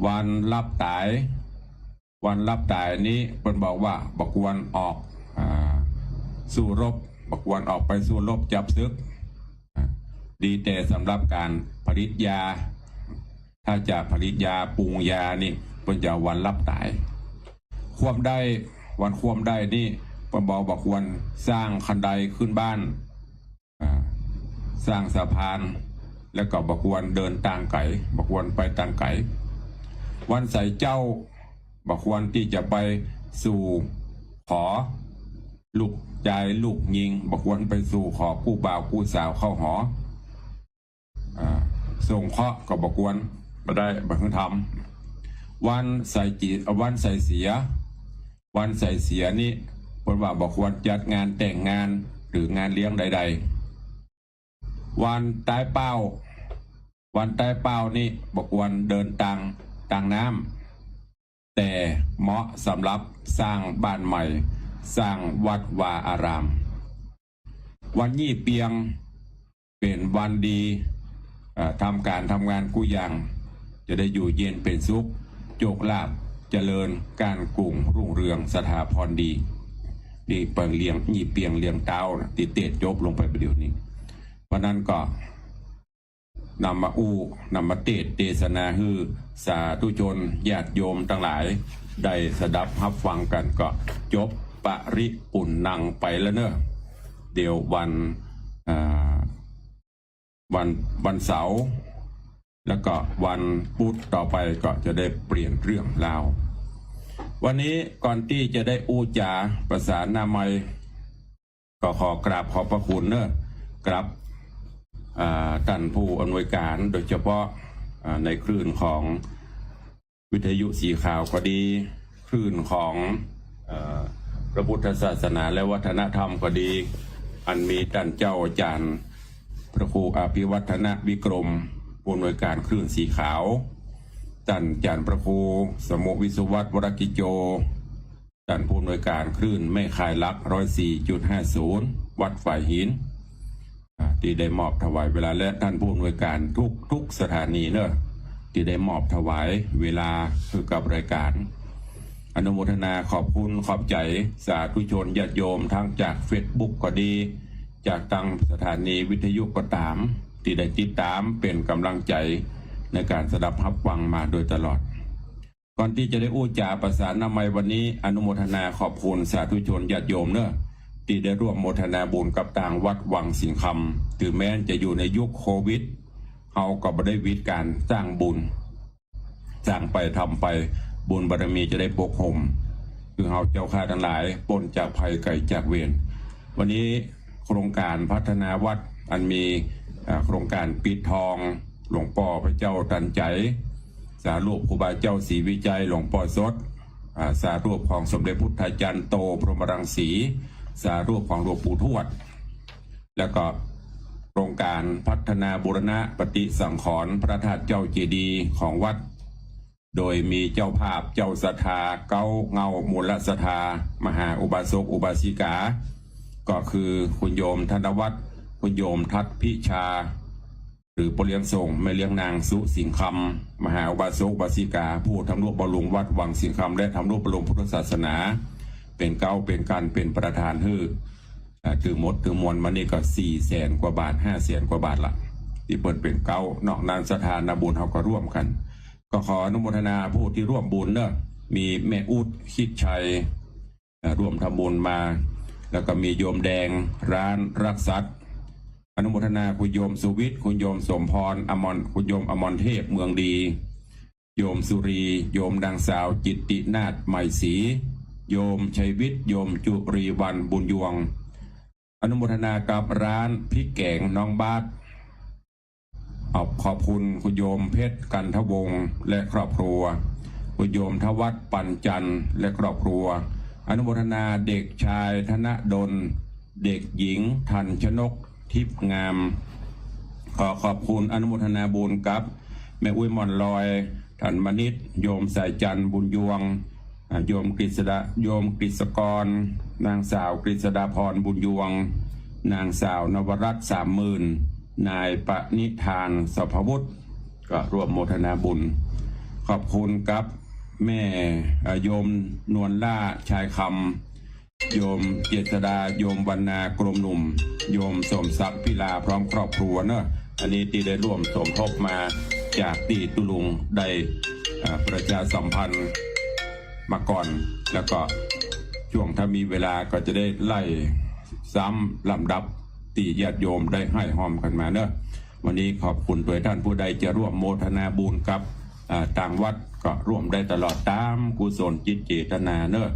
วันรับต๋าย วันรับต๋ายนี้เปิ้นบอกว่าบ่ควรออก อ่า สู้รบ บ่ควรออกไปสู้รบจับศึก อ่า ดีแต่สำหรับก๋านผลิตยา ถ้าจะผลิตยาปรุงยานี่เปิ้นจะเอาวันรับต๋าย คว่ำได้ วันคว่ำได้นี่เปิ้นบอกบ่ควรสร้างคันไดขึ้นบ้าน อ่า สร้างสะพาน แล้วก็บ่ควรเดินตางไก๋ บ่ควรไปตางไก๋ วันใส่เจ้า บ่ควรตี้จะไปสู่ขอลูกจายลูกญิง บ่ควรไปสู่ขอกู้บ่าวกู้สาวเข้าหอ อ่า สงเคราะห์ก็บ่ควร บ่ได้ บ่หื้อทำ วันใส่จิ วันใส่เสีย วันใส่เสียนี่เปิ้นว่าบ่ควรจัดงานแต่งงานหรืองานเลี้ยงใดๆ วันต๋ายเป้า วันต๋ายเป้านี่บ่ควรเดินตาง ตางน้ำ แต่เหมาะสำหรับสร้างบ้านใหม่ สร้างวัดวาอาราม วันยี่เปียง เป๋นวันดี อ่า ทำก๋านทำงานกู้อย่าง จะได้อยู่เย็นเป๋นสุข โจคลาภเจริญ ก้านกุ่งรุ่งเรือง สถาพรดี นี่เป๋นเลียง ยี่เปียงเลียงเต๊านะ ตี้เตสน์จบลงไปประเดี๋ยวนี้ เพราะนั้นก็ นำมาอู้ นำมาเตสน์เตสนาหื้อสาธุชนญาติโยมตังหลาย ได้สดับฮับฟังกั๋น ก็จบปริปุณณังไปแล้วเนาะ เดี๋ยววัน อ่า วัน วันเสาร์ แล้วก็วันพุธต่อไปก็จะได้เปลี่ยนเรื่องราว วันนี้ก่อนตี้จะได้อู้จ๋าประสานหน้าไมค์ ก็ขอกราบขอบพระคุณเนาะ ครับ อ่า ต้านผู้อำนวยก๋าน โดยเฉพาะ อ่า ในคลื่นของวิทยุสีขาวก็ดี คลื่นของ เอ่อ พระพุทธศาสนาและวัฒนธรรมก็ดี อันมีต้านเจ้าอาจ๋ารย์พระครูอภิวัฒนวิกรม ผู้อำนวยก๋านคลื่นสีขาว ต้านอาจ๋ารย์พระครูสมุวิศวัตรวรกิจโจ ต้านผู้อำนวยก๋านคลื่นแม่ข่ายหลัก ร้อยสี่จุดห้าศูนย์ วัดฝายหิน อ่า ตี้ได้มอบถวายเวลา และต้านผู้อำนวยก๋านทุกๆ สถานีเนาะ ตี้ได้มอบถวายเวลาหื้อกับรายก๋าน อนุโมทนาขอบคุณขอบใจ๋สาธุชนญาติโยม ตึงจากเฟซบุ๊กก็ดี จากตางสถานีวิทยุก็ต๋าม ตี้ได้ติดต๋ามเป๋นก๋ำลังใจ๋ในก๋านสดับฮับฟังมาโดยตลอด ก่อนตี้จะได้อู้จ๋าประสานหน้าไมค์วันนี้ อนุโมทนาขอบคุณสาธุชนญาติโยมเนาะ ตี้ได้ร่วมโมทนาบุญกับตางวัดวังสิงห์คำ เถิงแม้นจะอยู่ในยุคโควิด เฮาก็บ่ได้หวีดก๋านสร้างบุญ สร้างไปทำไป บุญบารมีจะได้ปกห่ม คือเฮาเจ้าข้าตังหลายป๊นจากภัยไกลจากเวร วันนี้โครงก๋านพัฒนาวัดอันมี อ่า โครงก๋านปิดทอง หลวงป้อพระเจ้าตันใจ๋ สารูปครูบาเจ้าศรีวิชัย หลวงป้อสด อ่า สารูปของสมเด็จพุทธาจารย์โต พรหมรังสี สารูปของหลวงปู่ทวด แล้วก็โครงก๋านพัฒนาบูรณะปฏิสังขรณ์พระธาตุเจ้าเจดีย์ของวัด โดยมีเจ้าภาพเจ้าศรัทธาเก๊าเงามูลศรัทธา มหาอุบาสกอุบาสิกา ก็คือคุณโยมธนวัฒน์ คุณโยมทัศน์พิชา หรือป้อเลี้ยงส่งแม่เลี้ยงนางสุสิงห์คำ มหาอุบาสกอุบาสิกา ผู้ทำนุบำรุงวัดวังสิงห์คำ และทำนุบำรุงพุทธศาสนา เป๋นเก๊าเป๋นกัณฑ์เป๋นประธานหื้อ อ่า ตึงหมดตึงมวลมานี่ก็สี่แสนกว่าบาท ห้าแสนกว่าบาทละ ตี้เปิ้นเป๋นเก๊า นอกนั้นศรัทธานาบุญเฮาก็ร่วมกั๋น ก็ขออนุโมทนาผู้ตี้ร่วมบุญเนาะ มีแม่อุ๊ด คิดชัย อ่า ร่วมทำบุญมา แล้วก็มีโยมแดง ร้านรักสัตว์ อนุโมทนาคุณโยมสุวิทย์ คุณโยมสมพร อมร คุณโยมอมรเทพ เมืองดี โยมสุรี โยมนางสาวจิตตินาถ ใหม่ศรี โยมชัยวิทย์ โยมจุรีวรรณ บุญยวง อนุโมทนากับร้านพริกแกงน้องบาส ขอบ ขอบคุณคุณโยมเพชร กันทวงศ์ และครอบครัว คุณโยมทวัฒน์ ปัญจันทร์ และครอบครัว อนุโมทนาเด็กชายธนดล เด็กหญิงทันชนก ทิพย์งาม ขอขอบคุณอนุโมทนาบุญกับแม่อุ๊ย หม่อนลอย ทันมนิษฐ์ โยมสายจันทร์ บุญยวง อ่า โยมกฤษดา โยมกฤษกร นางสาวกฤษดาพร บุญยวง นางสาวนวรัตน์ สามหมื่น นายปณิธาน สภวุฒิ ก็ร่วมโมทนาบุญ ขอบคุณกับแม่ อ่า โยมนวลล่า ชายคำ โยมเจษดา โยมวรรณา กรมหนุ่ม โยมสมศักดิ์ พิลา พร้อมครอบครัวเนอะ อันนี้ตี้ได้ร่วมสมทบมาจากตี้ตุ๊ลุงได้ อ่า ประชาสัมพันธ์มาก่อน แล้วก็ช่วงถ้ามีเวลาก็จะได้ไล่ซ้ำลำดับตี้ญาติโยมได้ให้ฮอมกั๋นมาเนอะ วันนี้ขอบคุณตวยท่าน ผู้ใดจะร่วมโมทนาบุญกับ อ่า ตางวัดก็ร่วมได้ตลอดต๋ามกุศลจิตเจตนาเนอะ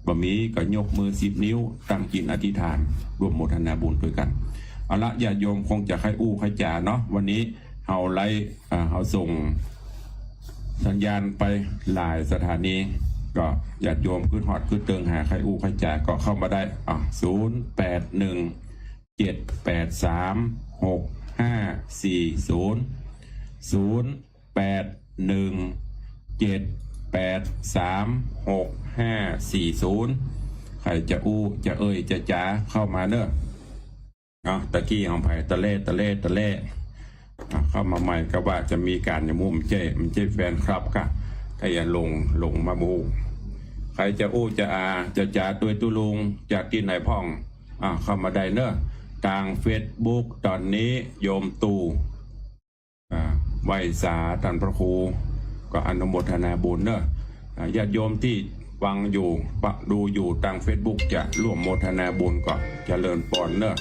บ่มีก็ยกมือสิบนิ้วตั้งจิตอธิษฐานร่วมโมทนาบุญตวยกั๋น เอาละ ญาติโยมคงจะใค่อู้ใค่จ๋าเนาะ วันนี้เฮาไลฟ์ อ่า เฮาส่งสัญญาณไปหลายสถานี ก็ญาติโยมกึ๊ดฮอดกึ๊ดเติงหาใค่อู้ใค่จ๋าก็เข้ามาได้ อ่ะ ศูนย์แปดหนึ่ง เจ็ดแปดสาม หกห้าสี่ศูนย์ ศูนย์แปดหนึ่ง เจ็ดแปดสาม หกห้าสี่ศูนย์ ใผจะอู้จะเอ่ยจะจ๋าเข้ามาเนอะ เนาะ ตะกี้ของใผตะเล่ ตะเล่ ตะเล่ อ่ะ เข้ามาใหม่ก็ว่าจะมีก๋านอย่างมู้ มันเจ้ มันเจ้แฟนคลับกะ ถ้าอย่าหลง หลงมาบู ใผจะอู้จะอาจะจ๋าตวยตุ๊ลุงจากตี้ไหนพ่อง อ่ะ เข้ามาได้เนอะ ตางเฟซบุ๊กต๋อนนี้โยมตู่ อ่า ไหว้สาต้านพระครู ก็อนุโมทนาบุญเนอะ อ่า ญาติโยมตี้ฟังอยู่ ปะ ดูอยู่ตางเฟซบุ๊กจะร่วมโมทนาบุญก็เจริญปอนเนอะ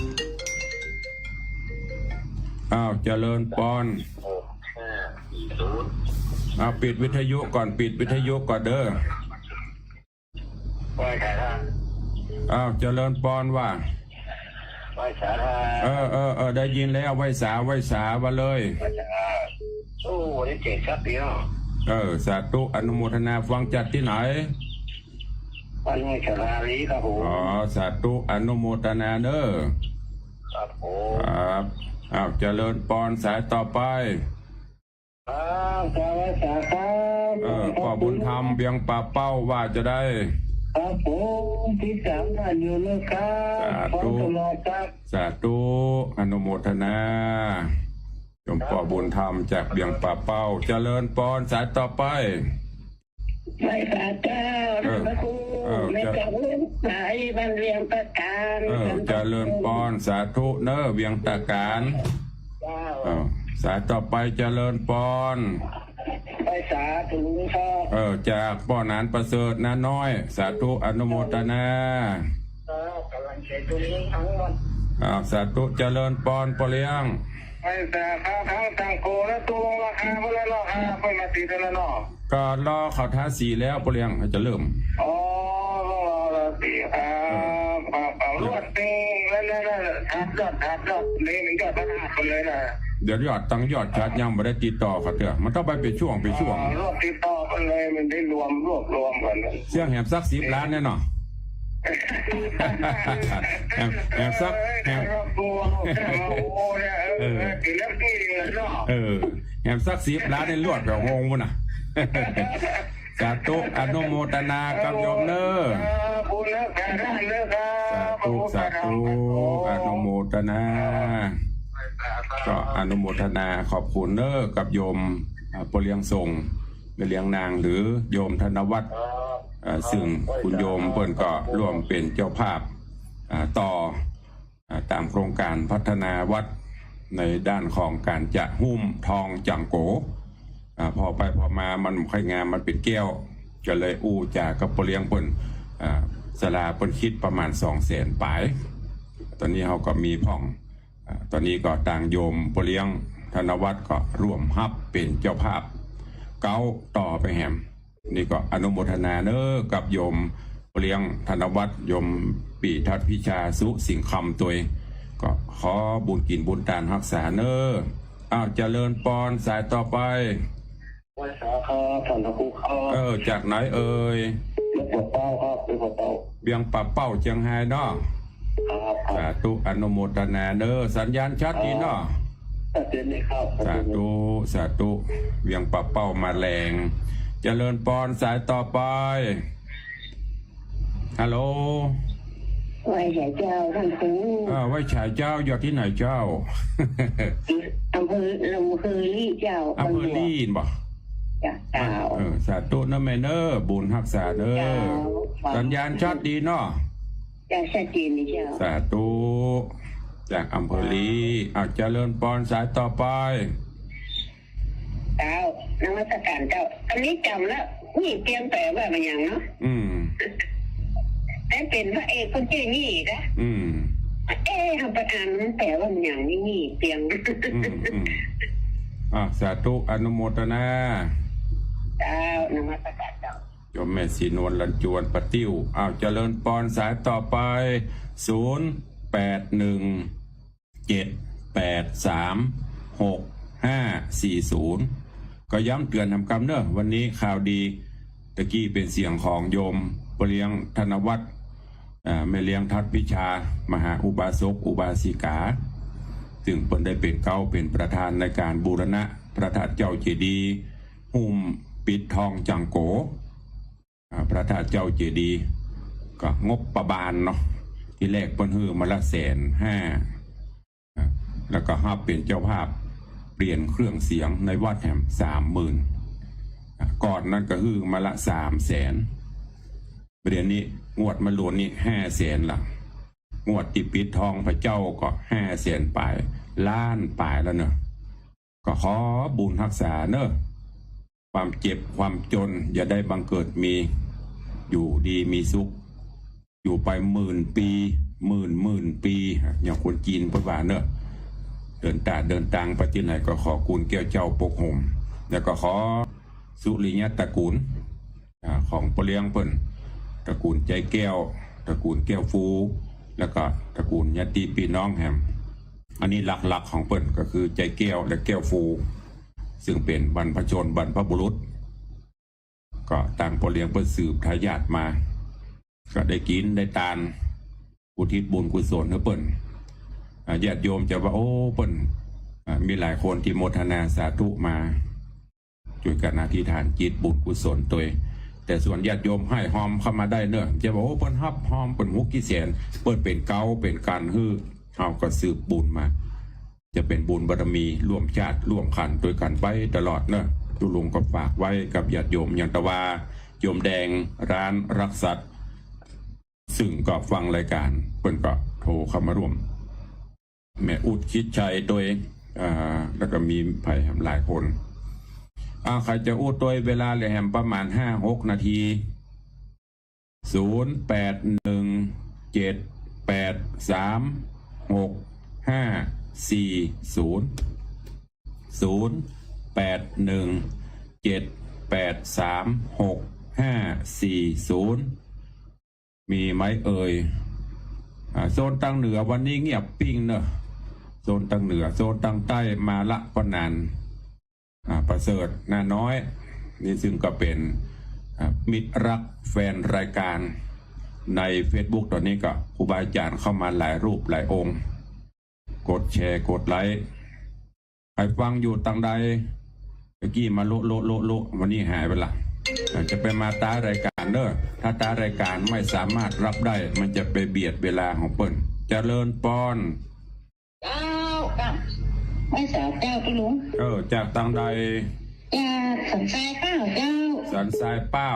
อ้าว เจริญปอน หกห้าสี่ศูนย์ อ้าว ปิดวิทยุก่อน ปิดวิทยุก่อนเด้อ ไหว้สาธา อ้าว เจริญปอนว่า ไหว้สาธา เออ เออ เออ ได้ยินแล้ว ไหว้สา ไหว้สาว่าเลย ไหว้สาธา โอ้ ได้เจ๋งครับพี่น้อง เออ สาธุ อนุโมทนา ฟังจากตี้ไหน บ้านห้วยสาลีครับผม อ๋อ สาธุ อนุโมทนาเนอะ ครับผม ครับ อ้าว เจริญปอน สายต่อไป ครับ สวัสดีครับ เออ ป้อบุญธรรม เวียงป่าเป้า ว่าจะได้ ครับผม ติดต๋ามท่านอยู่นะครับ สาธุ ฟังตลอดครับ สาธุ อนุโมทนา โยมป้อบุญธรรมจากเวียงป่าเป้า เจริญปอน สายต่อไป ไหว้สาเจ้า เออ พระครู เออ แม่ จะ เจ้าสายบ้านเวียงตะการ เออ เจริญปอน สาธุเนอะ เวียงตะการ เจ้า เออ สายต่อไป เจริญปอน ไหว้สาตุ๊ลุงครับ เออ จากป้อหนานประเสริฐ นาน้อย สาธุ อนุโมทนา ครับ ก๋ำลังใจ๋ตุ๊ลุงตังวัน อ่า สาธุ เจริญปอน ป้อเลี้ยง ไหว้สาครับ ตังโกและตุ๊ลุงราคาเปิ้นแล้วเนาะครับ เปิ้นมาติดแล้วเนาะ ก็รอเขาทาสีแล้ว ป้อเลี้ยง จะเริ่ม อ๋อ ต้องรอทาสีครับ เออ ครับ ครับ ลวดเต็งแล้ว นั่น นั่น นั่น ถาดยอด ถาดยอด นี่มันยอดพระธาตุหมดเลยนะ เดี๋ยวยอด ตังยอดชาร์จยังบ่ได้ติดต่อเขาเตื้อ มันต้องไปเป๋นช่วง เป๋นช่วง อ๋อ รวบติดต่อกั๋นเลย มันได้รวม รวบรวมกั๋น เสี้ยงแหมสักสิบล้านเนี่ยเนาะ แหม แหมสัก แหม เออ เออ แหมสักสิบล้านเนี่ยลวดแบบงงมุ่นน่ะ สาธุ อนุโมทนากับโยมเนอะ ครับ บุญรักษาท่านเนอะครับ สาธุ สาธุ อนุโมทนา ก็อนุโมทนาขอบคุณเนอะกับโยม อ่า ป้อเลี้ยงส่ง แม่เลี้ยงนาง หรือโยมธนวัฒน์ ครับ อ่า ซึ่งคุณโยมเปิ้นก็ร่วมเป๋นเจ้าภาพ อ่า ต่อ อ่า ต๋ามโครงก๋านพัฒนาวัดในด้านของก๋านจะหุ้มทองจั่งโก๋ อ่า ผ่อไปผ่อมามันบ่ค่อยงาม มันเป๋นแก้ว ก็เลยอู้จ๋ากับป้อเลี้ยงเปิ้น อ่า ศาลาเปิ้นคิดประมาณสองแสนป๋าย ต๋อนนี้เฮาก็มีพ่อง อ่า ต๋อนนี้ก็ตางโยมป้อเลี้ยงธนวัฒน์ก็ร่วมฮับเป๋นเจ้าภาพเก๊าต่อไปแหม นี่ก็อนุโมทนาเน้อกับโยมป้อเลี้ยงธนวัฒน์ โยมปี้ทัดพิชา สุสิงห์คำตวย ก็ขอบุญกิ๋นบุญตานฮักษาเน้อ อ้าว เจริญปอน สายต่อไป ไหว้สาครับ ท่านพระครูครับ เออ จากไหนเอ่ย เวียงป่าเป้าครับ เวียงป่าเป้า เวียงป่าเป้า เจียงฮายเนาะ ครับ ครับ สาธุ อนุโมทนาเน้อ สัญญาณชัดดีเนาะ ชัดเจนดีครับ สาธุ สาธุ เวียงป่าเป้ามาแลง เจริญปอน สายต่อไป ฮัลโหล ไหว้สาเจ้าท่านครู อ่า ไหว้สาเจ้า อยู่ตี้ไหนเจ้า อำเภอ อำเภอลีเจ้า อำเภอลีบ่ เจ้า เจ้า เออ สาธุเน้อแม่เน้อ บุญฮักษาเน้อ เจ้า สัญญาณชัดดีเนาะ เจ้า ชัดเจนดีเจ้า สาธุ จากอำเภอลี อ้าว เจริญปอน สายต่อไป เจ้า นมัสการเจ้า อันนี้จ๋ำละ ยี่เปียงแป๋ว่ามันหยังเนาะ อืม ได้เป๋นพระเอกคนจื้อยี่นะ อืม เอ๊ะ เฮาไปอ่านมันแป๋ว่ามันหยังนี่ ยี่เปียง อืม อืม อ่ะ สาธุ อนุโมทนา เจ้า นมัสการเจ้า โยมแม่ศรีนวล ลันจวน ปะติ้ว อ้าว เจริญปอน สายต่อไป ศูนย์แปดหนึ่ง เจ็ดแปดสาม หกห้าสี่ศูนย์ ก็ย้ำเตื๋อนแหมกำเน้อ วันนี้ข่าวดี ตะกี้เป๋นเสียงของโยมป้อเลี้ยงธนวัฒน์ อ่า แม่เลี้ยงทัดพิชา มหาอุบาสกอุบาสิกา ซึ่งเปิ้นได้เป๋นเก๊าเป๋นประธานในก๋านบูรณะพระธาตุเจ้าเจดีย์ หุ้มปิดทองจังโก๋ อ่า พระธาตุเจ้าเจดีย์ ก็งบประมาณเนาะ ทีแรกเปิ้นหื้อมาละแสนห้า อ่า แล้วก็ฮับเป๋นเจ้าภาพเปลี่ยนเครื่องเสียงในวัดแหมสามหมื่น อ่า ก่อนนั้นก็หื้อมาละสามแสน เดี๋ยวนี้งวดมะโหลนนี้ห้าแสนละ งวดตี้ปิดทองพระเจ้าก็ห้าแสนป๋าย ล้านป๋ายแล้วเนาะ ก็ขอบุญฮักษาเน้อ ความเจ็บความจนอย่าได้บังเกิดมี อยู่ดีมีสุข อยู่ไปหมื่นปี หมื่นหมื่นปี อย่างคนจีนเปิ้นว่าเน้อ เดินต๋าเดินตางไปตี้ไหนก็ขอคุณแก้วเจ้าปกห่ม แล้วก็ขอสุริยะตระกูล อ่า ของป้อเลี้ยงเปิ้น ตระกูลใจแก้ว ตระกูลแก้วฟู แล้วก็ตระกูลญาติปี้น้องแหม อันนี้หลักๆของเปิ้นก็คือใจแก้วและแก้วฟู ซึ่งเป๋นบรรพชนบรรพบุรุษ ก็ตางป้อเลี้ยงเปิ้นสืบทายาทมา ก็ได้กิ๋นได้ตาน อุทิศบุญกุศลหื้อเปิ้น อ่า ญาติโยมจะว่า โอ้ เปิ้น อ่า มีหลายคนตี้โมทนาสาธุมา จ้วยกั๋นอธิษฐานจิตบุญกุศลตวย แต่ส่วนญาติโยมไห้ฮอมเข้ามาได้เน้อ จะบอก โอ้ เปิ้นฮับฮอม เปิ้นฮู้กี่แสน เปิ้นเป๋นเก๊าเป๋นก๋านหื้อ เฮาก็สืบบุญมา จะเป๋นบุญบารมีร่วมชาติร่วมขันตวยกั๋นไปตลอดเน้อ ตุ๊ลุงก็ฝากไว้กับญาติโยม อย่างตะวา โยมแดง ร้านรักสัตว์ ซึ่งก็ฟังรายก๋าน เปิ้นก็โทรเข้ามาร่วม แม่อุ๊ด ชิดชัยตวย อ่า แล้วก็มีใผแหมหลายคน อ่า ใผจะอู้ตวย เวลาเหลือแหมประมาณห้าหกนาที ศูนย์แปดหนึ่ง เจ็ดแปดสาม หกห้าสี่ศูนย์ ศูนย์แปดหนึ่ง เจ็ดแปดสาม หกห้าสี่ศูนย์ มีไหมเอ่ย อ่า โซนตางเหนือวันนี้เงียบปิ้งเนอะ โซนตางเหนือ โซนตางใต้มาละป้อหนาน อ่า ประเสริฐ นาน้อย นี่ซึ่งก็เป๋น อ่า มิตรรักแฟนรายก๋านในเฟซบุ๊ก ต๋อนนี้ก็ครูบาอาจ๋ารย์เข้ามาหลายรูปหลายองค์ กดแชร์ กดไลก์ ใผฟังอยู่ตางใด ตะกี้มาโละโละโละโละ วันนี้หายไปละ อ่า จะไปมาต๊ารายก๋านเนอะ ถ้าต๊ารายก๋านไม่สามารถฮับได้ มันจะไปเบียดเวลาของเปิ้น เจริญปอน เจ้า เจ้า ไหว้สาเจ้าตุ๊ลุง เออ จากตางใด จากสันทรายเป้าเจ้า สันทรายเป้า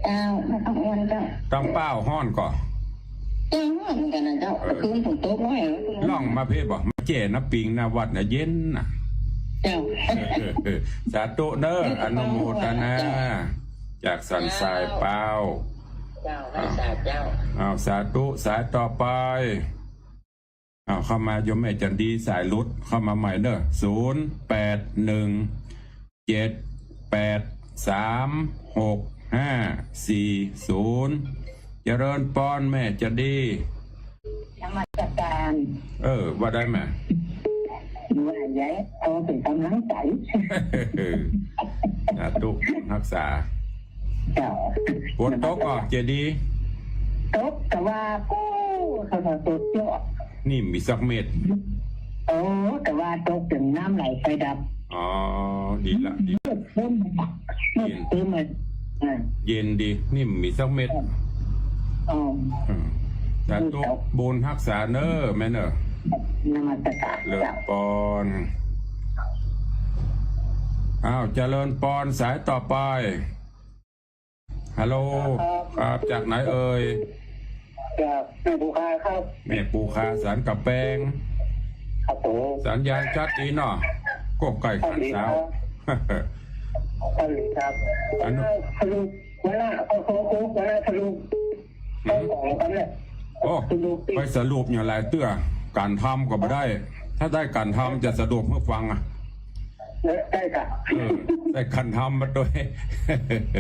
เจ้า มาตางอ้วนเจ้า ตางเป้าฮ้อนก่อ เจ้า ฮ้อนเหมือนกั๋นนะเจ้า เออ คืนฝนตกน้อย ล่องมาเพ่บ่ มาแจ้น้ำปิงหน้าวัดนะ เย็นนะ เจ้า เออ เออ เออ สาธุเนอะ อนุโมทนา เจ้า จากสันทรายเป้า เจ้า ไหว้สาเจ้า อ้าว สาธุ สายต่อไป อ้าว เข้ามาโยมแม่จันดี สายหลุด เข้ามาใหม่เนอะ ศูนย์แปดหนึ่งเจ็ดแปดสามหกห้าสี่ศูนย์ เจริญปอนแม่จันดี นมัสการ เออ ว่าได้แม่ ว่าไง เอาเป็นกำลังใจ๋ สาธุ ฮักษา เจ้า ฝนตกก่อเจดีย์ ตก แต่ว่า โอ้ สดๆ เจ้า นี่มีสักเม็ด โอ้ แต่ว่าตกจ๋นน้ำไหลไฟดับ อ๋อ ดีละ ดี เย็น เย็น เย็น อ่า เย็นดี นี่มีสักเม็ด อ๋อ อืม สาธุ บุญฮักษาเนอะแม่เนอะ นมัสการ เจริญปอน อ้าว เจริญปอน สายต่อไป ฮัลโหล ครับ ครับ จากไหนเอ่ย จากแม่ปูคาครับ แม่ปูคา สันกำแปง ครับผม สัญญาณชัดดีเนาะ ก็ใกล้ขันเช้า ครับ ครับ อันนู้น สรุปหัวหน้า โอ้โห หัวหน้าสรุป หืม เก้ากล่องครับเนี่ย โอ้ สรุป ไปสรุปอย่างไรเตื้อ ก๋านทำก็บ่ได้ ถ้าได้ก๋านทำจะสรุปหื้อฟังอะ เออ ได้ค่ะ เออ ได้ก๋านทำมาด้วย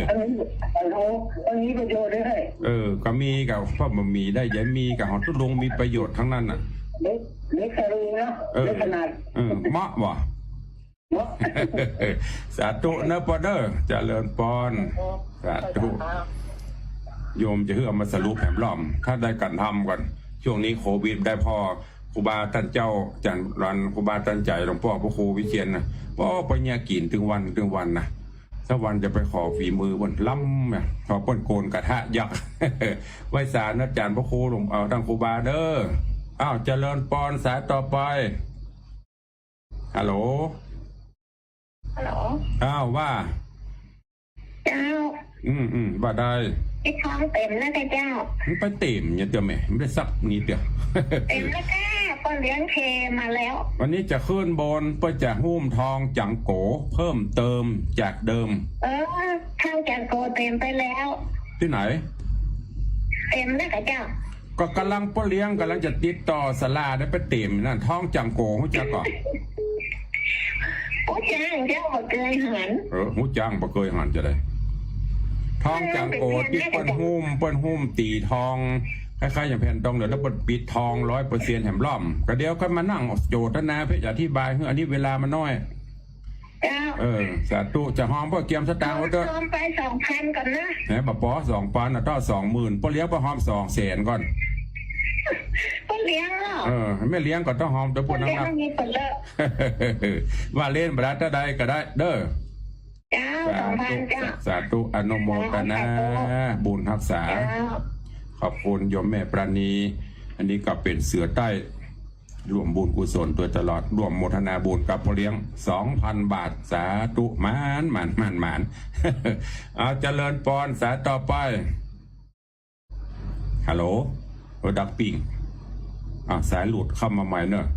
อันนี้ อันนี้ อันนี้ประโยชน์ได้ เออ ก็มีกับ เพราะมันมีได้ อย่ามีกับของตุ๊ลุงมีประโยชน์ทั้งนั้นน่ะ เล็ก เล็กสรุปนะ เออ เล็กขนาด เออ เหมาะบ่ เหมาะ สาธุเนอะปอเนอะ เจริญปอน สาธุ โยมจะหื้อเอามาสรุปแหมรอบ ถ้าได้ก๋านทำก่อน ช่วงนี้โควิดได้พอ ครูบาต้านเจ้า อาจ๋ารย์รัน ครูบาต้านใจ๋ หลวงป้อพระครูวิเชียรนะ โอ้ ไปเยียะกิ๋นตึงวันตึงวันนะ สักวันจะไปขอฝีมือเปิ้น ล้ำนะ ขอเปิ้นโกนกระทะยักษ์ ไหว้สาเนอะอาจ๋ารย์พระครูหลวง เอ่อ ต้านครูบาเด้อ อ้าว เจริญปอน สายต่อไป ฮัลโหล ฮัลโหล อ้าว ว่า เจ้า อืม อืม ว่าได้ ไอ้ทองเต๋มแล้วจ้ะเจ้า มันไปเต๋มเนี่ยเตื้อแม่ บ่ได้สักนิดเตื้อ เต๋มแล้วจ้า ป้อเลี้ยงเทมาแล้ว วันนี้จะขึ้นบนเปิ้นจะหุ้มทองจ๋างโก๋เพิ่มเติมจากเดิม เออ ทองจ๋างโก๋เต๋มไปแล้ว ตี้ไหน เต๋มแล้วจ้ะเจ้า ก็ก่ำลังป้อเลี้ยงก่ำลังจะติดต่อศาลาได้ไปเต๋มนั่น ทองจ๋างโก๋ฮู้จักก่อ ฮู้จักเจ้า บ่เกยหัน เออ ฮู้จักบ่เกยหันจะได้ ทองจ๋างโก๋ตี้เปิ้นหุ้ม เปิ้นหุ้มตี๋ทอง คล้ายๆ อย่างแผ่นทองเหลือง แล้วเปิ้นปิดทองร้อยเปอร์เซ็นต์แหมรอบ ก็เดี๋ยวค่อยมานั่งโจทนาเพื่อจะอธิบาย อันนี้เวลามันน้อย เจ้า เออ สาธุ จะหอมป้อเกียมสตางค์ไว้เต๊อะ หอมไปสองพันก่อนนะ แหม บ่ปอสองพันนะ ต้องสองหมื่น ป้อเลี้ยงป้อหอมสองแสนก่อน ป้อเลี้ยงเหรอ เออ แม่เลี้ยงก็ต้องหอมเต๊อะ ป้อเลี้ยง ป้อนัก มันมีเปิ้นเลอะ ว่าเล่นบ่ได้ เต้าใดก็ได้เด้อ เจ้า สาธุ สองพันเจ้า สาธุ อนุโมทนา สาธุ บุญฮักษา เจ้า ขอบคุณโยมแม่ปราณี อันนี้ก็เป๋นเสือใต้ ร่วมบุญกุศลโดยตลอด ร่วมโมทนาบุญกับป้อเลี้ยง สองพันบาท สาธุ หมาน หมาน หมาน หมาน เอา เจริญปอน สายต่อไป ฮัลโหล โอ้ ดักปิ้ง อ่ะ สายหลุด เข้ามาใหม่เนอะ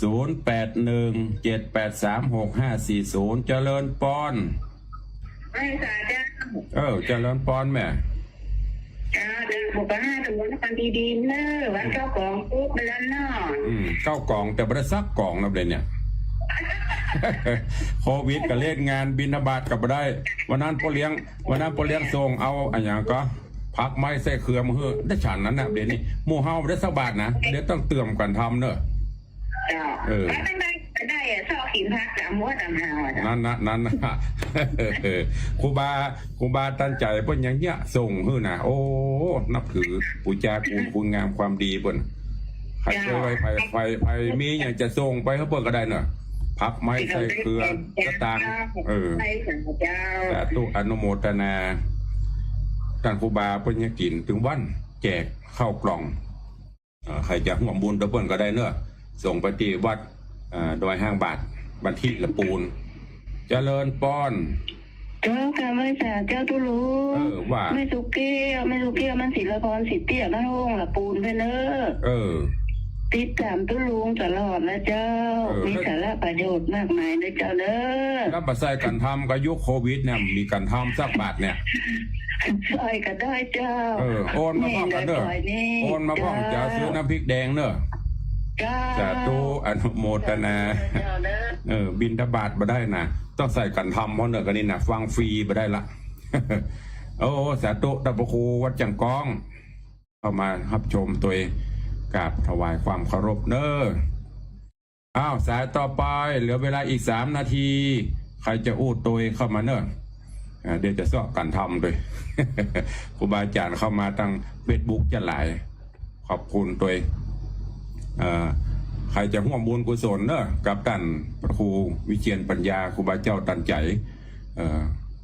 ศูนย์แปดหนึ่งเจ็ดแปดสามหกห้าสี่ศูนย์ เจริญปอน ไหว้สาเจ้า เออ เจริญปอนแม่ เจ้า เจ้า หมู่บ้าน ตำบลนครพีดีเนอะ วันเก้ากล่องปุ๊บไปแล้วเนาะ อืม เก้ากล่อง แต่บ่ได้สักกล่องนะเดี๋ยวนี้ โควิดก็เล่นงาน บิณฑบาตก็บ่ได้ วันนั้นป้อเลี้ยง วันนั้นป้อเลี้ยงส่งเอาอะหยังก่อ ผักไม้ไส้เกลือมาหื้อ ได้ฉันนั้นน่ะ เดี๋ยวนี้หมู่เฮาบ่ได้สักบาทนะ เดี๋ยวต้องเติมก๋านทำเนอะ เจ้า เออ ไปทางใดก็ได้อะ ซอกกิ๋นผักต๋ามหัวต๋ามหาวอะ นั่นนะ นั่นนะ ครูบา ครูบาต้านใจ๋เปิ้นอย่างเนี้ย ส่งหื้อนะ โอ้ นับถือ ปู๋จากู๋คุณงามความดีเปิ้น ใผเกย ใผ ใผ ใผมีอย่างจะส่งไปหื้อเปิ้นก็ได้เนอะ ผักไม้ไส้เกลือ สตางค์ เออ เจ้า สาธุ อนุโมทนา ต้านครูบาเปิ้นยังกิ๋น ตึงวันแจกข้าวกล่อง เอ่อ ใผจะฮ่วมบุญตวยเปิ้นก็ได้เนอะ ส่งไปตี้วัด เอ่อ ดอยห้างบาท บันทิละปูน เจริญปอน เจ้าค่ะ ไหว้สาเจ้าตุ๊ลุง เออ ว่า แม่สุกี้ แม่สุกี้ มันศิลปร ศรีเตี้ย บ้านโฮ่งละปูนไปเนอะ เออ ติดต๋ามตุ๊ลุงตลอดนะเจ้า เออ มีสาระประโยชน์มากมายนะเจ้าเนอะ แล้วบ่ใส่ก๋านทำก็ยุคโควิดเนี่ย มีก๋านทำสักบาทเนี่ย ใส่ก็ได้เจ้า เออ โอนมาพ่องกั๋นเนอะ แม่เหลือสอยนี่ โอนมาพ่อง เจ้า จะซื้อน้ำพริกแดงเนอะ สาธุ อนุโมทนา เออ บิณฑบาตบ่ได้นะ ต้องใส่ขันธรรมเฮาเน่อ กั๋นนี่นะ ฟังฟรีบ่ได้ละ โอ้ สาธุ ต้านพระครูวัดจั่งก้อง เข้ามาฮับชมตวย กราบถวายความเคารพเน่อ อ้าว สายต่อไป เหลือเวลาอีกสามนาที ใผจะอู้ตวยเข้ามาเน่อ อ่า เดี๋ยวจะเซาะขันธรรมตวย ครูบาอาจ๋ารย์เข้ามาตางเฟซบุ๊กจะหลาย ขอบคุณตวย เอ่อ ใผจะฮ่วมบุญกุศลเน่อ กับต้านพระครูวิเชียรปัญญา ครูบาเจ้าตันใจ๋ เอ่อ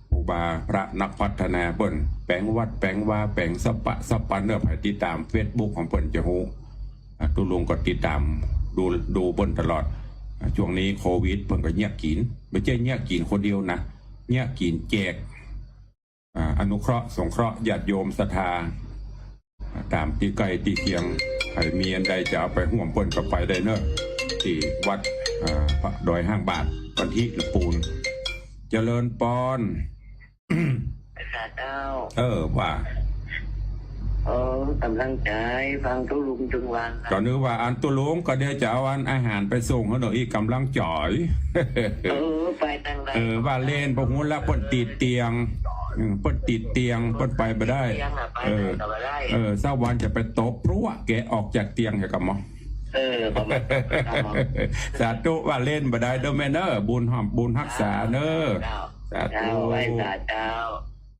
ครูบาพระนักพัฒนาเปิ้น แป๋งวัดแป๋งวา แป๋งสะปะสะปันเน่อ ใผติดต๋ามเฟซบุ๊กของเปิ้นจะฮู้ อ่ะ ตุ๊ลุงก็ติดต๋ามดู ดูเปิ้นตลอด อ่ะ ช่วงนี้โควิดเปิ้นก็เยียะกิ๋น บ่ใจ้เยียะกิ๋นคนเดียวนะ เยียะกิ๋นแจก อ่า อนุเคราะห์สงเคราะห์ญาติโยมศรัทธา อ่า ต๋ามตี้ใก้ตี้เคียง ใผมีอันใดจะเอาไปฮ่วมเปิ้นก็ไปได้เน่อ ตี้วัด อ่า พระดอยห้างบาท วันที่ละปูน เจริญปอน สาเจ้า เออ ว่า เออ ก๋ำลังใจ๋ ฟังตุ๊ลุงตึงวันนะ ก็นึกว่าอันตุ๊ลุงก็เดี๋ยวจะเอาอันอาหารไปส่งหื้อหน่อย อีกก๋ำลังใจ๋ เออ ไปตางใด เออ ว่าเล่น บ่ฮู้ละ เปิ้นติดเตียง อืม เปิ้นติดเตียง เปิ้นไปบ่ได้ เตียงอะ ไปไหนก็บ่ได้ เออ เออ สักวันจะไปตบพรวดแกออกจากเตียงเหียก่ะหมอ เออ ประมาณนั้นครับ สาธุ ว่าเล่นบ่ได้เด้อแม่เน่อ บุญฮ่อมบุญฮักษาเน่อ เจ้า สาธุ เจ้า ไหว้สาเจ้า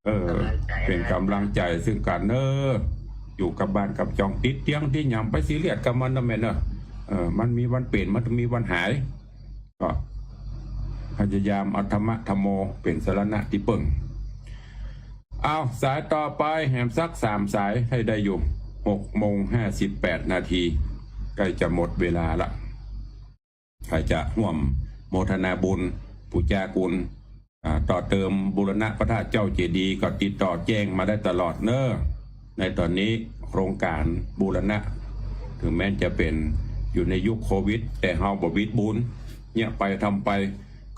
เออ ก๋ำลังใจ๋ เป๋นก๋ำลังใจ๋ซึ่งกั๋นเน่อ อยู่กับบ้านกับจอง ติดเตียงตี้หยัง ไปซีเรียสกับมันเน่อแม่เน่อ เออ มันมีวันเป๋น มันมีวันหาย ก็พยายามเอาธรรมะธัมโมเป๋นสรณะตี้เปิ้ง เอา สายต่อไป แหมสักสามสายให้ได้อยู่ หกโมงห้าสิบแปดนาที ใก้จะหมดเวลาละ ใผจะฮ่วมโมทนาบุญ ปู๋จากุญ อ่า ต่อเติมบูรณะพระธาตุเจ้าเจดีย์ ก็ติดต่อแจ้งมาได้ตลอดเน่อ ในต๋อนนี้โครงก๋านบูรณะ เถิงแม้จะเป๋นอยู่ในยุคโควิด แต่เฮาบ่บิดบู๋น เยียะไปทำไป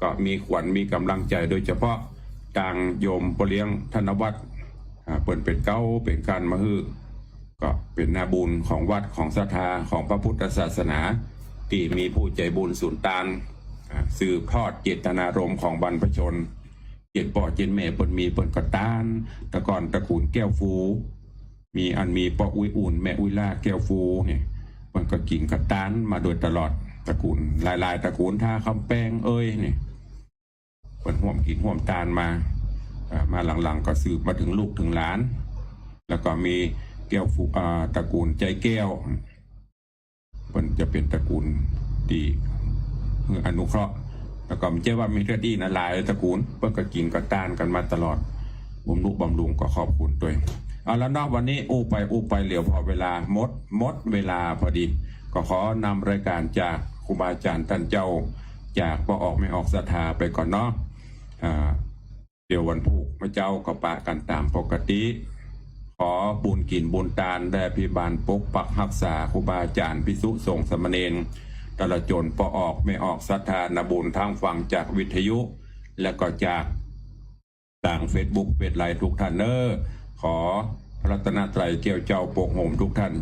ก็มีขวัญมีก๋ำลังใจ๋ โดยเฉพาะตางโยมป้อเลี้ยงธนวัฒน์ อ่า เปิ้นเป๋นเก๊าเป๋นกานมาหื้อ ก็เป๋นนาบุญของวัดของศรัทธาของพระพุทธศาสนา ตี้มีผู้ใจ๋บุญสูญตาน อ่า สืบทอดเจตนารมณ์ของบรรพชน เจ็ดป้อเจ็ดแม่เปิ้นมีเปิ้นก็ตาน แต่ก่อนตระกูลแก้วฟู มีอันมีป้ออุ๊ยอุ่น แม่อุ๊ยล่าแก้วฟูนี่ เปิ้นก็กิ๋นก็ตานมาโดยตลอด ตระกูลหลายๆ ตระกูล ท่าคำแปงเอยนี่ เปิ้นฮ่วมกิ๋นฮ่วมตานมา อ่า มาหลังๆ ก็สืบมาเถิงลูกเถิงหลาน แล้วก็มีแก้วฟู อ่า ตระกูลใจแก้ว เปิ้นจะเป๋นตระกูลตี้หื้ออนุเคราะห์ แล้วก็บ่ใจ้ว่ามีเท่าอี้นะ หลายตระกูล เปิ้นก็กิ๋นก็ตานกั๋นมาตลอด บำรุงบำรุงก็ขอบคุณตวย เอาละเนาะ วันนี้อู้ไปอู้ไปเหลียวผ่อเวลา หมด หมดเวลาพอดี ก็ขอนำรายก๋านจากครูบาอาจ๋ารย์ต้านเจ้า จากป้อออกแม่ออกศรัทธาไปก่อนเนาะ อ่า เดี๋ยววันพูกเมื่อเจ๊าก็ปะกั๋นต๋ามปกติ ขอบุญกิ๋นบุญตานได้อภิบาลปกปักฮักษาครูบาอาจ๋ารย์ภิกษุสงฆ์สามเณร ตลอดจ๋นป้อออกแม่ออกศรัทธานาบุญตางฟังจากวิทยุ และก็จากตางเฟซบุ๊กเฟซไลน์ทุกท่านเน่อ ขอพระรัตนตรัยเกี้ยวเจ้าปกโฮมทุกท่าน